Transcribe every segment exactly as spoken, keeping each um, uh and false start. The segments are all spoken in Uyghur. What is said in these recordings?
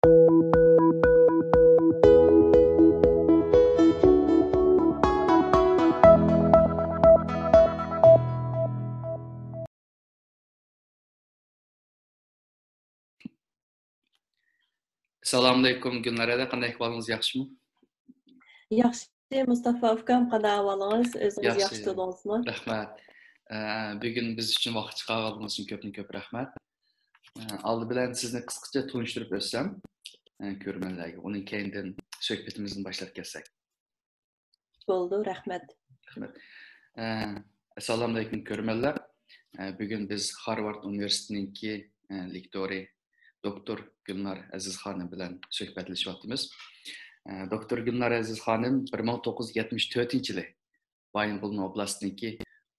ئەسسالامۇئەلەيكۇم، گۈلنار ھەدە، قانداق ئەھۋالىڭىز، ياخشىمۇ؟ ياخشى، مۇستافا ئۇكام، قانداق ئەھۋالىڭىز؟ ئۆزىڭىز ياخشى تۇردىڭىزمۇ؟ رەھمەت. ئە، بۈگۈن بىز ئۈچۈن ۋاقىت چىقارغانلىقىڭىز ئۈچۈن كۆپتىن كۆپ رەھمەت. ئە، ئالدى بىلەن سىزنى قىسقىچە تونۇشتۇرۇپ ئۆتسەم، ئە، كۆرۈرمەنلەرگە. ئۇنىڭ كەينىدىن سۆھبىتىمىزنى باشلاپ كەتسەك. بولىدۇ، رەھمەت. رەھمەت. ئە، ئەسسالامۇئەلەيكۇم، كۆرۈرمەنلەر. ئە، بۈگۈن بىز خارۋارد ئۇنىۋېرسىتېتىنىڭكى، ئە، لېكتورى، دوكتور گۈلنار ئەزىز خانىم بىلەن سۆھبەتلىشىۋاتىمىز. ئە، دوكتور گۈلنار ئەزىز خانىم بىر مىڭ توققۇز يۈز يەتمىش تۆتىنچى يىلى بايىنغولىن ئوبلاستىنىڭكى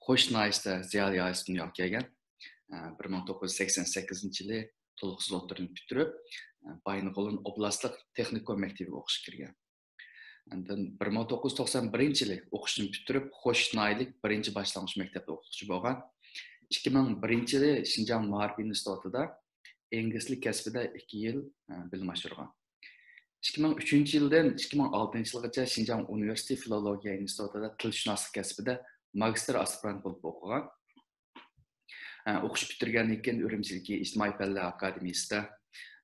خوش ناھىيەسىدە زىيالىي ئائىلىسىدە دۇنياغا كەلگەن. ئە، بىر مىڭ توققۇز يۈز سەكسەن سەككىزىنچى يىلى تولۇقسىز ئوتتۇرىنى پۈتتۈرۈپ، ئە، بايىنغولىن ئوبلاستلىق تېخنىكوم مەكتىپىگە ئوقۇشقا كىرگەن. ئاندىن بىر مىڭ توققۇز يۈز توقسان بىرىنچى يىلى ئوقۇشنى پۈتتۈرۈپ، خوش ناھىيەلىك بىرىنچى باشلانغۇچ مەكتەپتە ئوقۇتقۇچى بولغان. ئىككى مىڭ بىرىنچى يىلى شىنجاڭ مائارىپ ئىنستىتۇتىدا ئىنگلىز تىلى كەسپىدە ئىككى يىل، ئە، بىلىم ئاشۇرغان. ئىككى مىڭ ئۈچىنچى يىلدىن ئىككى مىڭ ئالتىنچى يىلغىچە شىنجاڭ ئۇنىۋېرسىتېتى فىلولوگىيە ئىنستىتۇتىدا تىلشۇناسلىق كەسپىدە ماگىستىر ئاسپىرانت بولۇپ ئوقۇغان. ئە، ئوقۇش پۈتتۈرگەندىن كېيىن ئۈرۈمچىدىكى ئىجتىمائىي پەنلەر ئاكادېمىيىسىدە،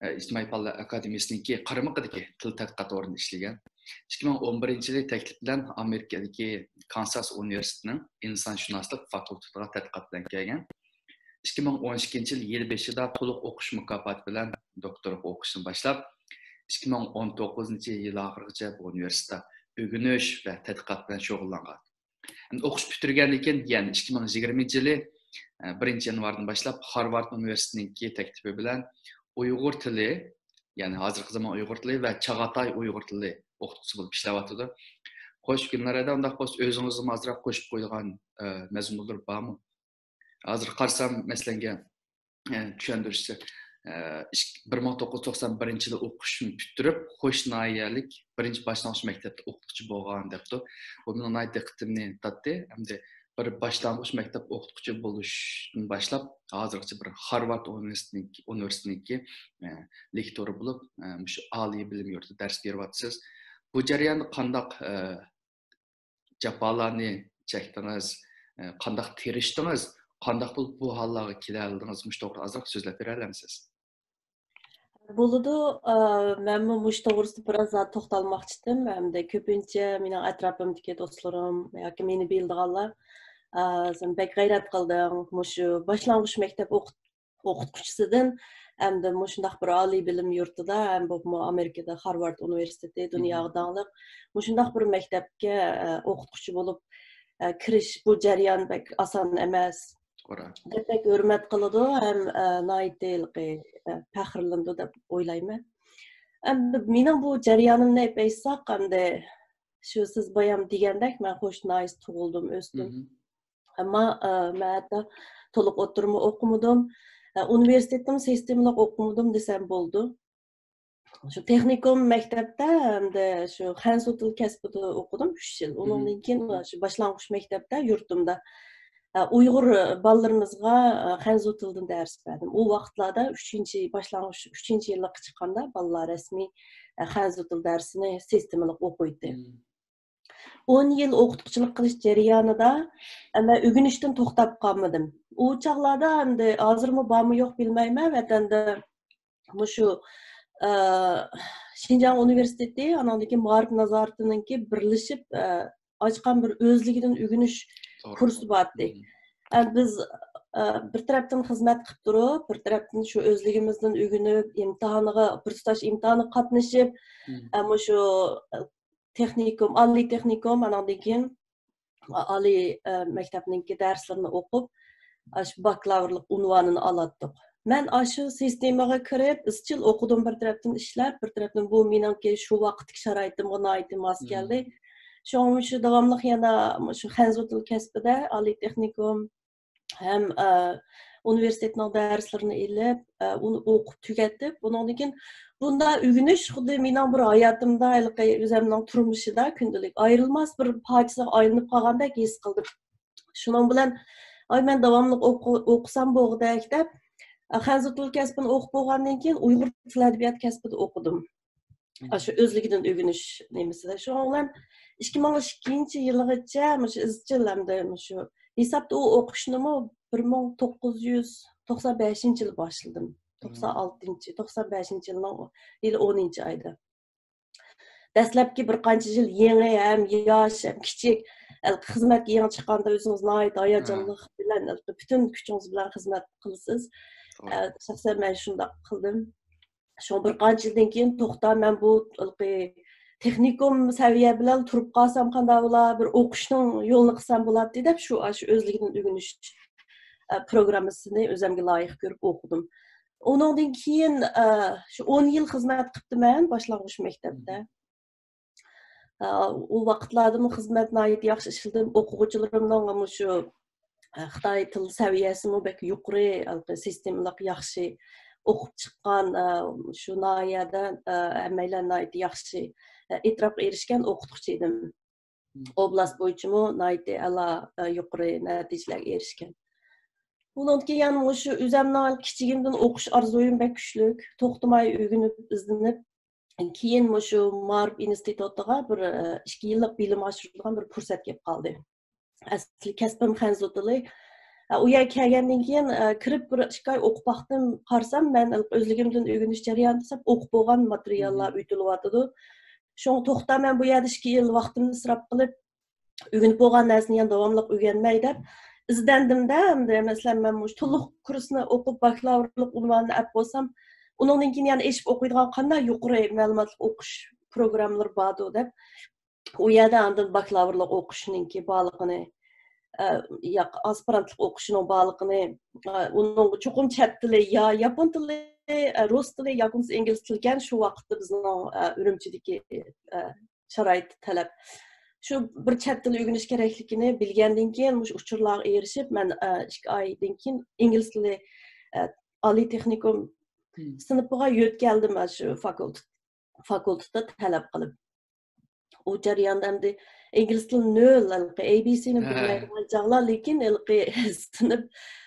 ئە، ئىجتىمائىي پەنلەر ئاكادېمىيىسىنىڭكى قارمىقىدىكى تىل تەتقىقات ئورنىدا ئىشلىگەن. ئىككى مىڭ ئون بىرىنچى يىلى تەكلىپ بىلەن ئامېرىكىدىكى كانساس ئۇنىۋېرسىتېتىنىڭ ئىنسانشۇناسلىق فاكۇلتېتىغا تەتقىقات بىلەن كەلگەن. ئىككى مىڭ ئون ئىككىنچى يىل يىل بېشىدا تولۇق ئوقۇش مۇكاپاتى بىلەن دوكتورلۇق ئوقۇشىنى باشلاپ، ئىككى مىڭ ئون توققۇزىنچى يىل ئاخىرىغىچە بۇ ئۇنىۋېرسىتېتتا ئۆگىنىش ۋە تەتقىقات بىلەن شۇغۇللانغان. ئوقۇش پۈتتۈرگەندىن كېيىن، يەنى ئىككى مىڭ يىگىرمىنچى يىلى، ئە، بىرىنچى يانۋاردىن باشلاپ، خارۋارد ئۇنىۋېرسىتېتىنىڭكى تەكلىپى بىلەن ئۇيغۇر تىلى، يەنى ھازىرقى زامان ئۇيغۇر تىلى ۋە چاغاتاي ئۇيغۇر تىلى ئوقۇتقۇچىسى بولۇپ ئىشلەۋاتىدۇ. خوش، گۈلنار ھەدە، ئۇنداق بولسا ئۆزىڭىزمۇ ئازراق قوشۇپ قويىدىغان، ئە، مەزمۇنلىرى بارمۇ؟ ھازىر قارىسام، مەسىلەنگە، ئە، چۈشەندۈرۈشىچە، ئە، ئىك-، بىر مىڭ توققۇز يۈز توقسان بىرىنچى يىلى ئوقۇشنى پۈتتۈرۈپ، خوش ناھىيەلىك بىرىنچى باشلانغۇچ مەكتەپتە ئوقۇتقۇچى بولغان دەپتۇ. بۇ مېنىڭ ناھايىتى دىققىتىمنى تارتتى. ئەمدى بىر باشلانغۇچ مەكتەپ ئوقۇتقۇچى بولۇشتىن باشلاپ، ھازىرغىچە بىر خارۋارد ئۇنىۋېرسىتېتىنىڭكى، ئۇنىۋېرسىتېتىنىڭكى، ئە، لېكتورى بولۇپ، ئە، مۇشۇ ئالىي بىلىم يۇرتىدا دەرس بېرىۋاتىسىز. بۇ جەرياندا قانداق، ئە، جاپالارنى چەكتىڭىز، ئە، قانداق تىرىشتىڭىز، قانداق بولۇپ بۇ ھاللارغا كېلەلىدىڭىز؟ مۇشۇ توغرىدا ئازراق سۆزلەپ بېرەلەمسىز؟ بولىدۇ. ئە، مەنمۇ مۇشۇ توغرىسىدا بىراز توختالماقچىدىم. ئەمدى كۆپىنچە مېنىڭ ئەتراپىمدىكى دوستلىرىم ياكى مېنى بىلىدىغانلار، ئە، سەن بەك غەيرەت قىلدىڭ، مۇشۇ باشلانغۇچ مەكتەپ ئوقۇت-، ئوقۇتقۇچىسىدىن ئەمدى مۇشۇنداق بىر ئالىي بىلىم يۇرتىدا، ھەم بولۇپمۇ ئامېرىكىدا خارۋارد ئۇنىۋېرسىتېتى، دۇنياغا داڭلىق، مۇشۇنداق بىر مەكتەپكە، ئە، ئوقۇتقۇچى بولۇپ، ئە، كىرىش، بۇ جەريان بەك ئاسان ئەمەس. دەپ بەك ھۆرمەت قىلىدۇ ھەم، ئە، ناھايىتى ھېلىقى، ئە، پەخىرلىنىدۇ دەپ ئويلايمەن. ئەمدى مېنىڭ بۇ جەريانىمنى ئېيتساق، ئەمدى شۇ سىز بايام دېگەندەك، مەن خوش ناھىيەسىدە تۇغۇلدۇم، ئۆستۈم. ئەمما، ئە، مەن ھەتتا تولۇق ئوتتۇرىمۇ ئوقۇمىدىم. ئە، ئۇنىۋېرسىتېتنىمۇ سىستېمىلىق ئوقۇمىدىم دېسەم بولىدۇ. شۇ تېخنىكوم مەكتەپتە ھەمدە شۇ خەنزۇ تىل كەسپىدە ئوقۇدۇم ئۈچ يىل. ئۇنىڭدىن كېيىن شۇ باشلانغۇچ مەكتەپتە يۇرتۇمدا، ئە، ئۇيغۇر بالىلىرىمىزغا، ئە، خەنزۇ تىلىدىن دەرس بەردىم. ئۇ ۋاقىتلاردا ئۈچىنچى، باشلانغۇچ ئۈچىنچى يىللىققا چىققاندا بالىلار رەسمىي، ئە، خەنزۇ تىل دەرسىنى سىستېمىلىق ئوقۇيتتى. ئون يىل ئوقۇتقۇچىلىق قىلىش جەريانىدا، ئە، مەن ئۆگىنىشتىن توختاپ قالمىدىم. ئۇ چاغلاردا ئەمدى ھازىرمۇ بارمۇ يوق بىلمەيمەن، ۋەتەندە مۇشۇ، ئە، شىنجاڭ ئۇنىۋېرسىتېتى، ئانىڭدىن كېيىن مائارىپ نازارىتىنىڭكى بىرلىشىپ، ئە، ئاچقان بىر ئۆزلۈكىدىن ئۆگىنىش كۇرسى بارتى. ئە، بىز، ئە، بىر تەرەپتىن خىزمەت قىلىپ تۇرۇپ، بىر تەرەپتىن شۇ ئۆزلۈكىمىزدىن ئۆگىنىپ، ئىمتىھانىغا، بىر تۇتاش ئىمتىھانىغا قاتنىشىپ، ئە، مۇشۇ، ئە، تېخنىكوم، ئالىي تېخنىكوم، ئانىڭدىن كېيىن ئالىي، ئە، مەكتەپنىڭكى دەرسلىرىنى ئوقۇپ، ئاشۇ باكلاۋۇرلۇق ئۇنۋانىنى ئالاتتۇق. مەن ئاشۇ سىستېمىغا كىرىپ، ئىزچىل ئوقۇدۇم، بىر تەرەپتىن ئىشلەپ، بىر تەرەپتىن بۇ مېنىڭكى شۇ ۋاقىتتىكى شارائىتىمغا ناھايىتى ماس كەلدى. شۇڭا مۇشۇ داۋاملىق يەنە مۇشۇ خەنزۇ تىل كەسپىدە، ئالىي تېخنىكوم ھەم، ئە، ئۇنىۋېرسىتېتنىڭ دەرسلىرىنى ئېلىپ، ئە، ئۇنى ئوقۇپ تۈگەتتىم. بۇنىڭدىن كېيىن بۇنداق ئۆگىنىش خۇددى مېنىڭ بىر ھاياتىمدا، ھېلىقى ئۆزۈمنىڭ تۇرمۇشىدا كۈندىلىك ئايرىلماس بىر پارچىسىغا ئايلىنىپ قالغاندەك ھېس قىلدىم. شۇنىڭ بىلەن، ئاي، مەن داۋاملىق ئوقۇ-، ئوقۇسام بولغۇدەك دەپ، خەنزۇ تىل كەسپىنى ئوقۇپ بولغاندىن كېيىن ئۇيغۇر تىل ئەدەبىيات كەسپىدە ئوقۇدۇم. ئاشۇ ئۆزلۈكىدىن ئۆگىنىش نېمىسىدە. شۇنىڭ بىلەن ئىككى مىڭ ئىككىنچى يىلىغىچە مۇشۇ ئىزچىل ئەمدى مۇشۇ ھېسابتا ئۇ ئوقۇشنىمۇ بىر مىڭ توققۇز يۈز توقسان بەشىنچى يىلى باشلىدىم. توقسان ئالتىنچى، توقسان بەشىنچى يىلنىڭ يىلى ئونىنچى ئايدا. دەسلەپكى بىر قانچە يىل يېڭى ھەم ياش ھەم كىچىك، خىزمەتكە يېڭى چىققاندا ئۆزىڭىز ناھايىتى ھاياجانلىق بىلەن پۈتۈن كۈچىڭىز بىلەن خىزمەت قىلىسىز. شەخسەن مەن شۇنداق قىلدىم. شۇڭا بىر قانچە يىلدىن كېيىن توختا، مەن بۇ تېخنىكوم سەۋىيە بىلەن تۇرۇپ قالسام قانداق بولا، بىر ئوقۇشنىڭ يولىنى قىلسام بولاتتى دەپ شۇ، شۇ ئۆزلۈكىدىن ئۆگىنىش پروگراممىسىنى ئۆزۈمگە لايىق كۆرۈپ ئوقۇدۇم. ئۇنىڭدىن كېيىن شۇ ئون يىل خىزمەت قىپتىمەن باشلانغۇچ مەكتەپتە. ئۇ ۋاقىتلاردىمۇ خىزمەت ناھايىتى ياخشى ئىشلىدىم. ئوقۇغۇچىلىرىمنىڭ مۇشۇ خىتاي تىل سەۋىيەسىمۇ بەك يۇقىرى، ھېلىقى سىستېمىلىق ياخشى ئوقۇپ چىققان، شۇ ناھىيەدە ھەممەيلەن ناھايىتى ياخشى ئېتىراپقا ئېرىشكەن ئوقۇتقۇچى ئىدىم. ئوبلاست بويىچىمۇ ناھايىتى ئەلا، يۇقىرى نەتىجىلەرگە ئېرىشكەن. بۇنىڭدىن كېيىن يەنە مۇشۇ ئۆزەمنىڭ كىچىكىمدىن ئوقۇش ئارزۇيۇم بەك كۈچلۈك. توختىماي ئۆگىنىپ، ئىزدىنىپ، كېيىن مۇشۇ مائارىپ ئىنستىتۇتىغا بىر، ئىككى يىللىق بىلىم ئاشۇرىدىغان بىر پۇرسەت كېلىپ قالدى. ئەسلى كەسپىم خەنزۇ تىلى. ئۇ يەرگە كەلگەندىن كېيىن، كىرىپ بىر ئىككى ئاي ئوقۇپ باقتىم. قارىسام، مەن ئۆزلۈكۈمدىن ئۆگىنىش جەريانىدا دېسەم، ئوقۇپ بولغان ماتېرىياللار ئۆتۈلۈۋاتىدۇ. شۇڭا توختا، مەن بۇ يەردە ئىككى يىل ۋاقتىمنى ئىسراپ قىلىپ، ئۆگىنىپ بولغان نەرسىنى يەنە داۋاملىق ئۆگەنمەي دەپ ئىزدەندىم-دە، ئەمدى مەسىلەن، مەن مۇشۇ تولۇق كۇرسنى ئوقۇپ، باكلاۋۇرلۇق ئۇنۋانىنى ئەپ بولسام، ئۇنىڭدىن كېيىن يەنە ئېشىپ ئوقۇيدىغان قانداق يۇقىرى مەلۇماتلىق ئوقۇش پروگراممىلىرى باردۇ دەپ، ئۇ يەردە ئاندىن باكلاۋۇرلۇق ئوقۇشنىڭكى بارلىقىنى، ئە، ياق، ئاسپىرانتلىق ئوقۇشنىڭ بارلىقىنى، ئە، ئۇنىڭ چوقۇم چەت تىلى، يا ياپون تىلى، ئە، رۇس تىلى ياكى بولمىسا ئىنگلىز تىلىكەن، شۇ ۋاقىتتا بىزنىڭ، ئە، ئۈرۈمچىدىكى، ئە، شارائىت تەلەپ. شۇ بىر چەت تىلى ئۆگىنىش كېرەكلىكىنى بىلگەندىن كېيىن، مۇشۇ ئۇچۇرلارغا ئېرىشىپ، مەن، ئە، ئىككى ئايدىن كېيىن ئىنگلىز تىلى، ئە، ئالىي تېخنىكوم سىنىپىغا يۆتكەلدىم، ئە، شۇ فاكۇلتېت-، فاكۇلتېتتا تەلەپ قىلىپ. ئۇ جەرياندا ئەمدى ئىنگلىز تىلى نۆل، ھېلىقى ئەي بى سىنى بىلمەيدىغان چاغلار، لېكىن ھېلىقى سىنىپ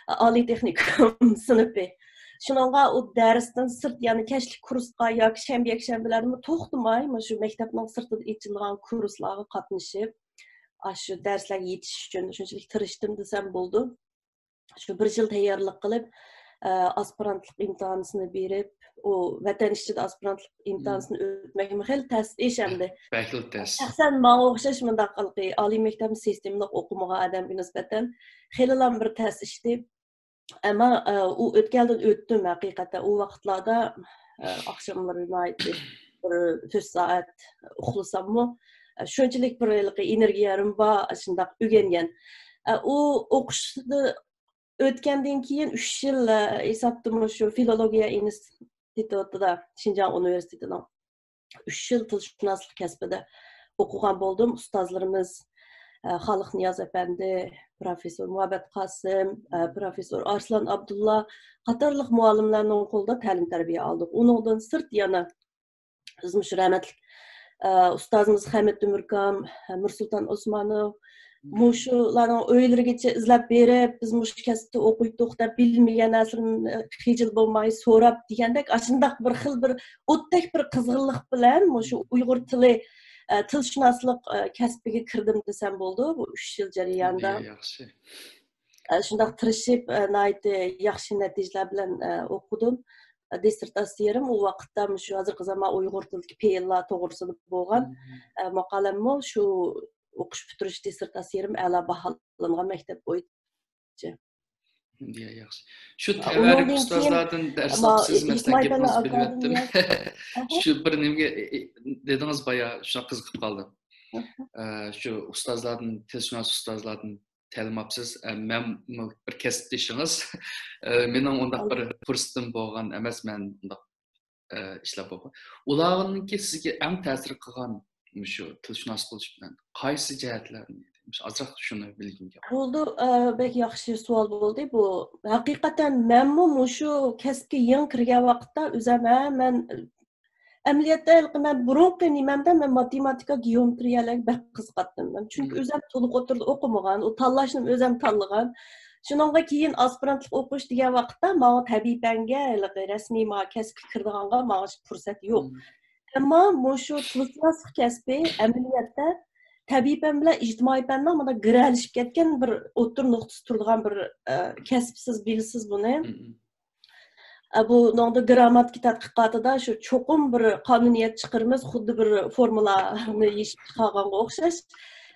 ئالىي تېخنىكوم سىنىپى. شۇنىڭغا ئۇ دەرستىن سىرت، يەنى كەچلىك كۇرسقا ياكى شەنبە، يەكشەنبىلەردىمۇ توختىماي، مۇشۇ مەكتەپنىڭ سىرتىدا ئېچىلغان كۇرسلارغا قاتنىشىپ، ئاشۇ دەرسلەرگە يېتىش ئۈچۈن شۇنچىلىك تىرىشتىم دېسەم بولىدۇ. شۇ بىر يىل تەييارلىق قىلىپ، ئاسپىرانتلىق ئىمتىھانىسىنى بېرىپ، ئۇ ۋەتەن ئىچىدە ئاسپىرانتلىق ئىمتىھانىسىنى ئۆتمەكمۇ خېلى تەس ئىش ئەمدى. بەكلا تەس. شەخسەن ماڭا ئوخشاش مۇنداق ھېلىقى ئالىي مەكتەپنى سىستېمىلىق ئوقۇمىغان ئادەمگە نىسبەتەن خېلىلا بىر تەس ئىشتى. ئەمما، ئە، ئۇ ئۆتكەلدىن ئۆتتۈم ھەقىقەتەن. ئۇ ۋاقىتلاردا، ئە، ئاخشاملىرى ناھايىتى بىر تۆت سائەت ئۇخلىساممۇ، ئە، شۇنچىلىك بىر ھېلىقى ئېنېرگىيەم بار، شۇنداق ئۆگەنگەن. ئە، ئۇ ئوقۇشنى ئۆتكەندىن كېيىن ئۈچ يىل، ئە، ھېسابتا مۇشۇ فىلولوگىيە ئىنستىتۇتىدا، شىنجاڭ ئۇنىۋېرسىتېتىنىڭ ئۈچ يىل تىلشۇناسلىق كەسپىدە ئوقۇغان بولدۇم. ئۇستازلىرىمىز، ئە، خالىق نىياز ئەپەندى، پروفېسسور مۇھەببەت قاسىم، ئە، پروفېسسور ئارسلان ئابدۇللا قاتارلىق مۇئەللىملەرنىڭ قولىدا تەلىم-تەربىيە ئالدۇق. ئۇنىڭدىن سىرت يەنە بىز مۇشۇ رەھمەتلىك، ئە، ئۇستازىمىز خەمىت تۆمۈركام، مىرسۇلتان ئوسمانوف، مۇشۇلارنىڭ ئۆيلىرىگىچە ئىزدەپ بېرىپ، بىز مۇشۇ كەسىپتە ئوقۇيتتۇق دەپ، بىلمىگەن نەرسىلىرىمنى خىجىل بولماي سوراپ دېگەندەك، ئاشۇنداق بىر خىل بىر ئوتتەك بىر قىزغىنلىق بىلەن مۇشۇ ئۇيغۇر تىلى، ئە، تىلشۇناسلىق، ئە، كەسپىگە كىردىم دېسەم بولىدۇ، بۇ ئۈچ يىل جەريانىدا. ياخشى. ئە، شۇنداق تىرىشىپ، ئە، ناھايىتى ياخشى نەتىجىلەر بىلەن، ئە، ئوقۇدۇم. ئە، دىسسېرتاتسىيەم ئۇ ۋاقىتتا مۇشۇ ھازىرقى زامان ئۇيغۇر تىلىدىكى پېئىللار توغرىسىدا بولغان، ئە، ماقالەممۇ شۇ ئوقۇش پۈتتۈرۈش دىسسېرتاتسىيەم ئەلا باھالانغان مەكتەپ بويىچە. يا، ياخشى. شۇ تەۋەلىك ئۇستازلاردىن دەرس ئاپسىز، مەسىلەن، گېپىڭىزنى بۆلۈۋەتتىم. شۇ بىر نېمىگە، ئى، ئى، دېدىڭىز بايا، شۇڭا قىزىقىپ قالدىم. ئە، شۇ ئۇستازلاردىن، تىلشۇناس ئۇستازلاردىن تەلىم ئاپسىز. ئە، مەن بىر كەسىپدىشىڭىز. ئە، مېنىڭ ئۇنداق بىر پۇرسىتىم بولغان ئەمەس، مەن ئۇنداق ئە، ئىشلار بولغان. ئۇلارنىڭكى سىزگە ئەڭ تەسىر قىلغان مۇشۇ تىلشۇناس بولۇش بىلەن قايسى جەھەتلەرنى؟ مۇشۇ ئازراق شۇنى بىلگۈم كەلدى. بولدى، ئە، بەك ياخشى سوئال بولدى بۇ. ھەقىقەتەن مەنمۇ مۇشۇ كەسىپكە يېڭى كىرگەن ۋاقىتتا ئۆزۈم، ھە، مەن ئەمەلىيەتتە ھېلىقى مەن بۇرۇنقى نېمەمدە مەن ماتېماتىكا، گېئومېترىيەلەرگە بەك قىزىقاتتىم. مەن چۈنكى ئۆزۈم تولۇق ئوتتۇرىدا ئوقۇمىغان، ئۇ تاللاشنىمۇ ئۆزۈم تاللىغان. شۇنىڭغا كېيىن ئاسپىرانتلىق ئوقۇش دېگەن ۋاقىتتا ماڭا تەبىئىي پەنگە ھېلىقى رەسمىي ما كەسىپكە كىرىدىغانغا ماڭا پۇرسەت يوق. ئەمما مۇشۇ تىلشۇناسلىق كەسپى ئەمەلىيەتتە تەبىئىي پەن بىلەن ئىجتىمائىي پەننىڭ مانا گىرەلىشىپ كەتكەن بىر ئوتتۇرا نۇقتىسى تۇرىدىغان بىر، ئە، كەسىپ، سىز بىلىسىز بۇنى. ئە، بۇنىڭدا گىرامماتىكا تەتقىقاتىدا شۇ چوقۇم بىر قانۇنىيەت چىقىرىمىز، خۇددى بىر فورمۇلانى يېشىپ چىقارغانغا ئوخشاش.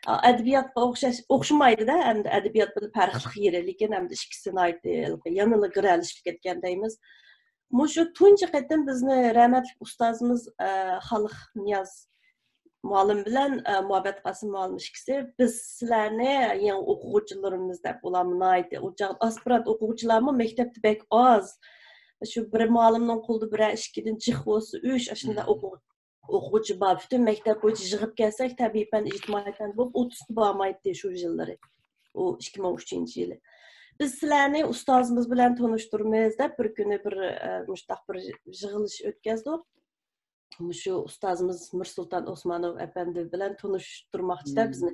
ئە، ئەدەبىياتقا ئوخشاش، ئوخشىمايدۇ-دە، ئەمدى ئەدەبىيات بىلەن پەرقلىق يېرى، لېكىن ئەمدى ئىككىسى ناھايىتى يەنىلا گىرەلىشىپ كەتكەن دەيمىز. مۇشۇ تۇنجى قېتىم بىزنى رەھمەتلىك ئۇستازىمىز، ئە، خالىق نىياز مۇئەللىم بىلەن، ئە، مۇھەببەت قاسىم مۇئەللىم ئىككىسى، بىز سىلەرنى يېڭى ئوقۇغۇچىلىرىمىز دەپ، ئۇلارمۇ ناھايىتى، ئۇ چاغدا ئاسپىرانت ئوقۇغۇچىلارمۇ مەكتەپتە بەك ئاز. شۇ بىر مۇئەللىمنىڭ قولىدا بىرەر ئىككىدىن جىق بولسا ئۈچ، ئاشۇنداق ئوقۇغۇچى بار. پۈتۈن مەكتەپ بويىچە يىغىپ كەلسەك، تەبىئىي پەن، ئىجتىمائىي پەن بولۇپ ئوتتۇزغا بارمايتتى شۇ يىللىرى. ئۇ ئىككى مىڭ ئۈچىنچى يىلى. بىز سىلەرنى ئۇستازىمىز بىلەن تونۇشتۇرىمىز دەپ بىر كۈنى بىر، ئە، مۇشۇنداق بىر يىغىلىش ئۆتكەزدۇق. مۇشۇ ئۇستازىمىز مىرسۇلتان ئوسمانوف ئەپەندى بىلەن تونۇشتۇرماقچىدا بىزنى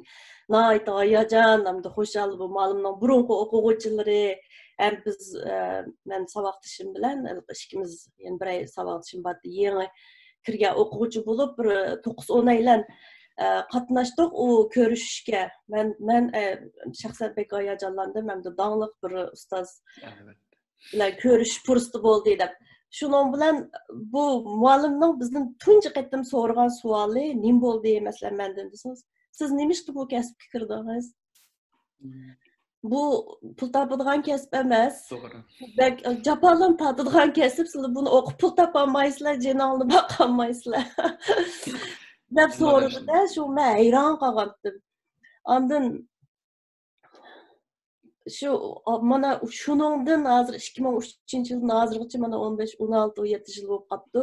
ناھايىتى ھاياجان ھەمدە خۇشال، بۇ مۇئەللىمنىڭ بۇرۇنقى ئوقۇغۇچىلىرى ھەم بىز، ئە، مەن ساۋاقدىشىم بىلەن ھېلىقى ئىككىمىز، يەنە بىرەر ساۋاقدىشىم بار ئىدى. يېڭى كىرگەن ئوقۇغۇچى بولۇپ، بىر توققۇز ئون ئايلان، ئە، قاتناشتۇق ئۇ كۆرۈشۈشكە. مەن، مەن، ئە، شەخسەن بەك ھاياجانلاندىم ھەمدە داڭلىق بىر ئۇستاز بىلەن كۆرۈشۈش پۇرسىتى بولدى دەپ. شۇنىڭ بىلەن بۇ مۇئەللىمنىڭ بىزدىن تۇنجى قېتىم سورىغان سوئالى نېمە بولدى، مەسىلەن، مەندىن دېسىڭىز، سىز نېمىشقا بۇ كەسىپكە كىردىڭىز؟ بۇ پۇل تاپىدىغان كەسىپ ئەمەس. توغرا. بەك جاپالارنى تارتىدىغان كەسىپ، سىلەر بۇنى ئوقۇپ پۇل تاپالمايسىلەر، جېنىڭلارنى باقالمايسىلەر. دەپ سورىدى-دە، شۇ مەن ھەيران قالغانتىم. ئاندىن شۇ، مانا شۇنىڭدىن ھازىر ئىككى مىڭ ئۈچىنچى يىلدىن ھازىرغىچە مانا ئون بەش، ئون ئالتە، ئون يەتتە يىل بولۇپ قاپتۇ.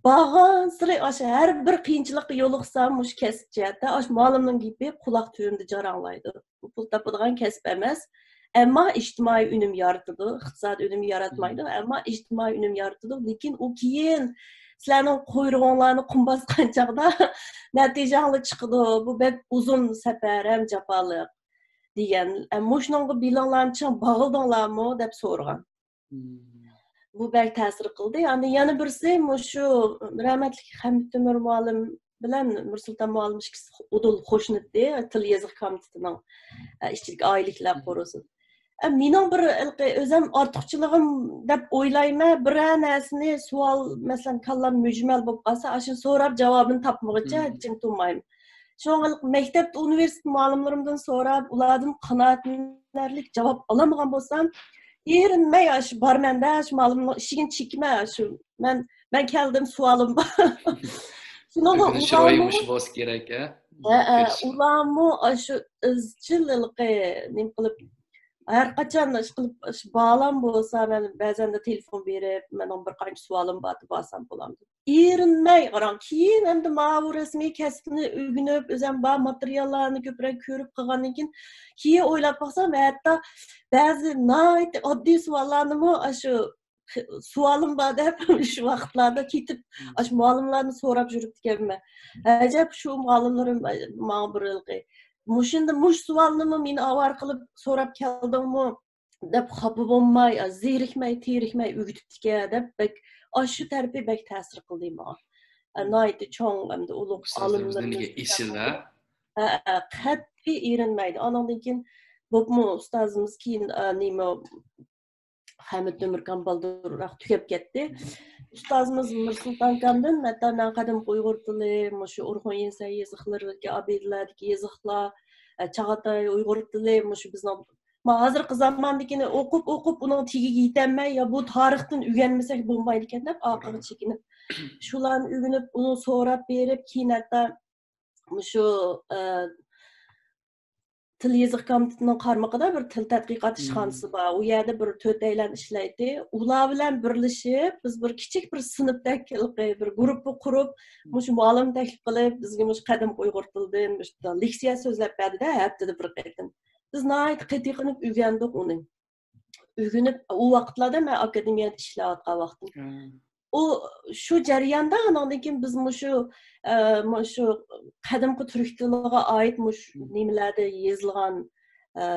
بارغانسېرى ئاشۇ ھەر بىر قىيىنچىلىققا يولۇقسام، مۇشۇ كەسىپ جەھەتتە، ئاشۇ مۇئەللىمنىڭ گېپى قۇلاق تۈۋىمدە جاراڭلايدۇ. بۇ پۇل تاپىدىغان كەسىپ ئەمەس، ئەمما ئىجتىمائىي ئۈنۈم يارىتىدۇ، ئىقتىسادىي ئۈنۈم ياراتمايدۇ، ئەمما ئىجتىمائىي ئۈنۈم يارىتىدۇ. لېكىن ئۇ كېيىن سىلەرنىڭ قۇيرۇقۇڭلارنى قۇم باسقان چاغدا نەتىجەڭلار چىقىدۇ. بۇ بەك ئۇزۇن سەپەر ھەم جاپالىق دېگەن. ئە، مۇشۇنىڭغا بېلىڭلارنى چىڭ باغلىدىڭلارمۇ دەپ سورىغان. بۇ بەك تەسىر قىلدى. ئاندىن يەنە بىرسى مۇشۇ رەھمەتلىك خەمىت تۆمۈر مۇئەللىم بىلەن مىرسۇلتان مۇئەللىم ئىككىسى ئۇدۇل قوشنىتى، تىل يېزىق كومىتېتىنىڭ، ئە، ئىچىدىكى ئائىلىلىكلەر قورۇسى. ئە، مېنىڭ بىر ھېلىقى ئۆزۈم ئارتۇقچىلىقىم دەپ ئويلايمەن، بىرەر نەرسىنى سوئال، مەسىلەن، كاللام مۈجمەل بولۇپ قالسا، ئاشۇنى سوراپ جاۋابىنى تاپمىغۇچە جىم تۇرمايمەن. شۇڭا مەكتەپتە، ئۇنىۋېرسىتېت مۇئەللىملىرىمدىن سوراپ، ئۇلاردىن قانائەتلىنەرلىك جاۋاب ئالالمىغان بولسام، ئېرىنمەي ئاشۇ بارمەن-دە، ئاشۇ مۇئەللىمنىڭ ئىشىكىنى چېكىمەن، ئاشۇ مەن، مەن كەلدىم، سوئالىم بار. شۇنىڭغا ئۆگىنىش روھى ئۇلارمۇ، مۇشۇ بولسا كېرەك، ھە؟ ھە، ھە، ئۆگىنىش روھى. ئۇلارمۇ ئاشۇ ئىزچىل ھېلىقى نېمە قىلىپ، ھەر قاچان ئىشقىلىپ، ئىش بالام بولسا، مەن بەزەندە تېلېفون بېرىپ، مېنىڭ بىر قانچە سوئالىم بار، بارسام بولامدۇ؟ ئېرىنمەي، قاراڭ، كېيىن ئەمدى ماۋۇ رەسمىي كەسىپنى ئۆگىنىپ، ئۆزۈم بار ماتېرىياللارنى كۆپرەك كۆرۈپ قىلغاندىن كېيىن، كېيىن ئويلاپ باقسام، ھەتتا بەزى ناھايىتى ئاددىي سوئاللارنىمۇ ئاشۇ سوئالىم بار دەپ، شۇ ۋاقىتلاردا كېتىپ، ئاشۇ مۇئەللىملارنى سوراپ يۈرۈپتىكەنمەن. ئەجەب، شۇ مۇئەللىملىرىم ماڭا بىر ھېلىقى، مۇشۇنداق، مۇشۇ سوئالنىمۇ مېنى ئاۋارە قىلىپ سوراپ كەلدىڭمۇ؟ دەپ خاپا بولماي، زېرىكمەي، تېرىكمەي ئۆگىتىپتىكەن دەپ بەك ئاشۇ تەرىپى بەك تەسىر قىلدى ماڭا. ئە، ناھايىتى چوڭ ھەمدە ئۇلۇغ ئۇستازلىرىمىزنىڭ ئالىملىرىمىز ئېسىل، ھە؟ ھە، ھە، قەتئىي ئېرىنمەيدۇ. ئانىڭدىن كېيىن بولۇپمۇ ئۇستازىمىز كېيىن، ئە، نېمە، خەمىت تۆمۈركان بالدۇرراق تۈگەپ كەتتى. ئۇستازىمىز مىرسۇلتان ئاكامدىن ھەتتا مەن قەدىمكى ئۇيغۇر تىلى، مۇشۇ ئورخۇن يېزىسەن يېزىقلىرىدىكى ئابىدىلەردىكى يېزىقلار، ئە، چاغاتاي ئۇيغۇر تىلى، مۇشۇ بىزنىڭ ما ھازىرقى زاماندىكىنى ئوقۇپ، ئوقۇپ، ئۇنىڭ تېگىگە يېتەلمەي، يا بۇ تارىختىن ئۆگەنمىسەك بولمايدىكەن دەپ، ئارقىغا چېكىنىپ، شۇلارنى ئۆگىنىپ، ئۇنى سوراپ بېرىپ، كېيىن ھەتتا مۇشۇ، ئە، تىل يېزىق كومىتېتىنىڭ قارمىقىدا بىر تىل تەتقىقات ئىشخانىسى بار. ئۇ يەردە بىر تۆتەيلەن ئىشلەيتتى. ئۇلار بىلەن بىرلىشىپ، بىز بىر كىچىك بىر سىنىپتەك ھېلىقى بىر گۇرۇپپا قۇرۇپ، مۇشۇ مۇئەللىم تەكلىپ قىلىپ، بىزگە مۇشۇ قەدىمكى ئۇيغۇر تىلىدىن مۇشۇ لېكسىيە سۆزلەپ بەردى-دە، ھەپتىدە بىر قېتىم. بىز ناھايىتى قېتىي قېنىپ ئۆگەندۇق ئۇنى. ئۆگىنىپ، ئۇ ۋاقىتلاردا مەن ئاكادېمىيەدە ئىشلەۋاتقان ۋاقتىم. ئۇ، شۇ جەرياندا، ئانىڭدىن كېيىن بىز مۇشۇ، ئە، مۇشۇ قەدىمكى تۈرك تىلىغا ئائىت مۇشۇ نېمىلەردە يېزىلغان، ئە،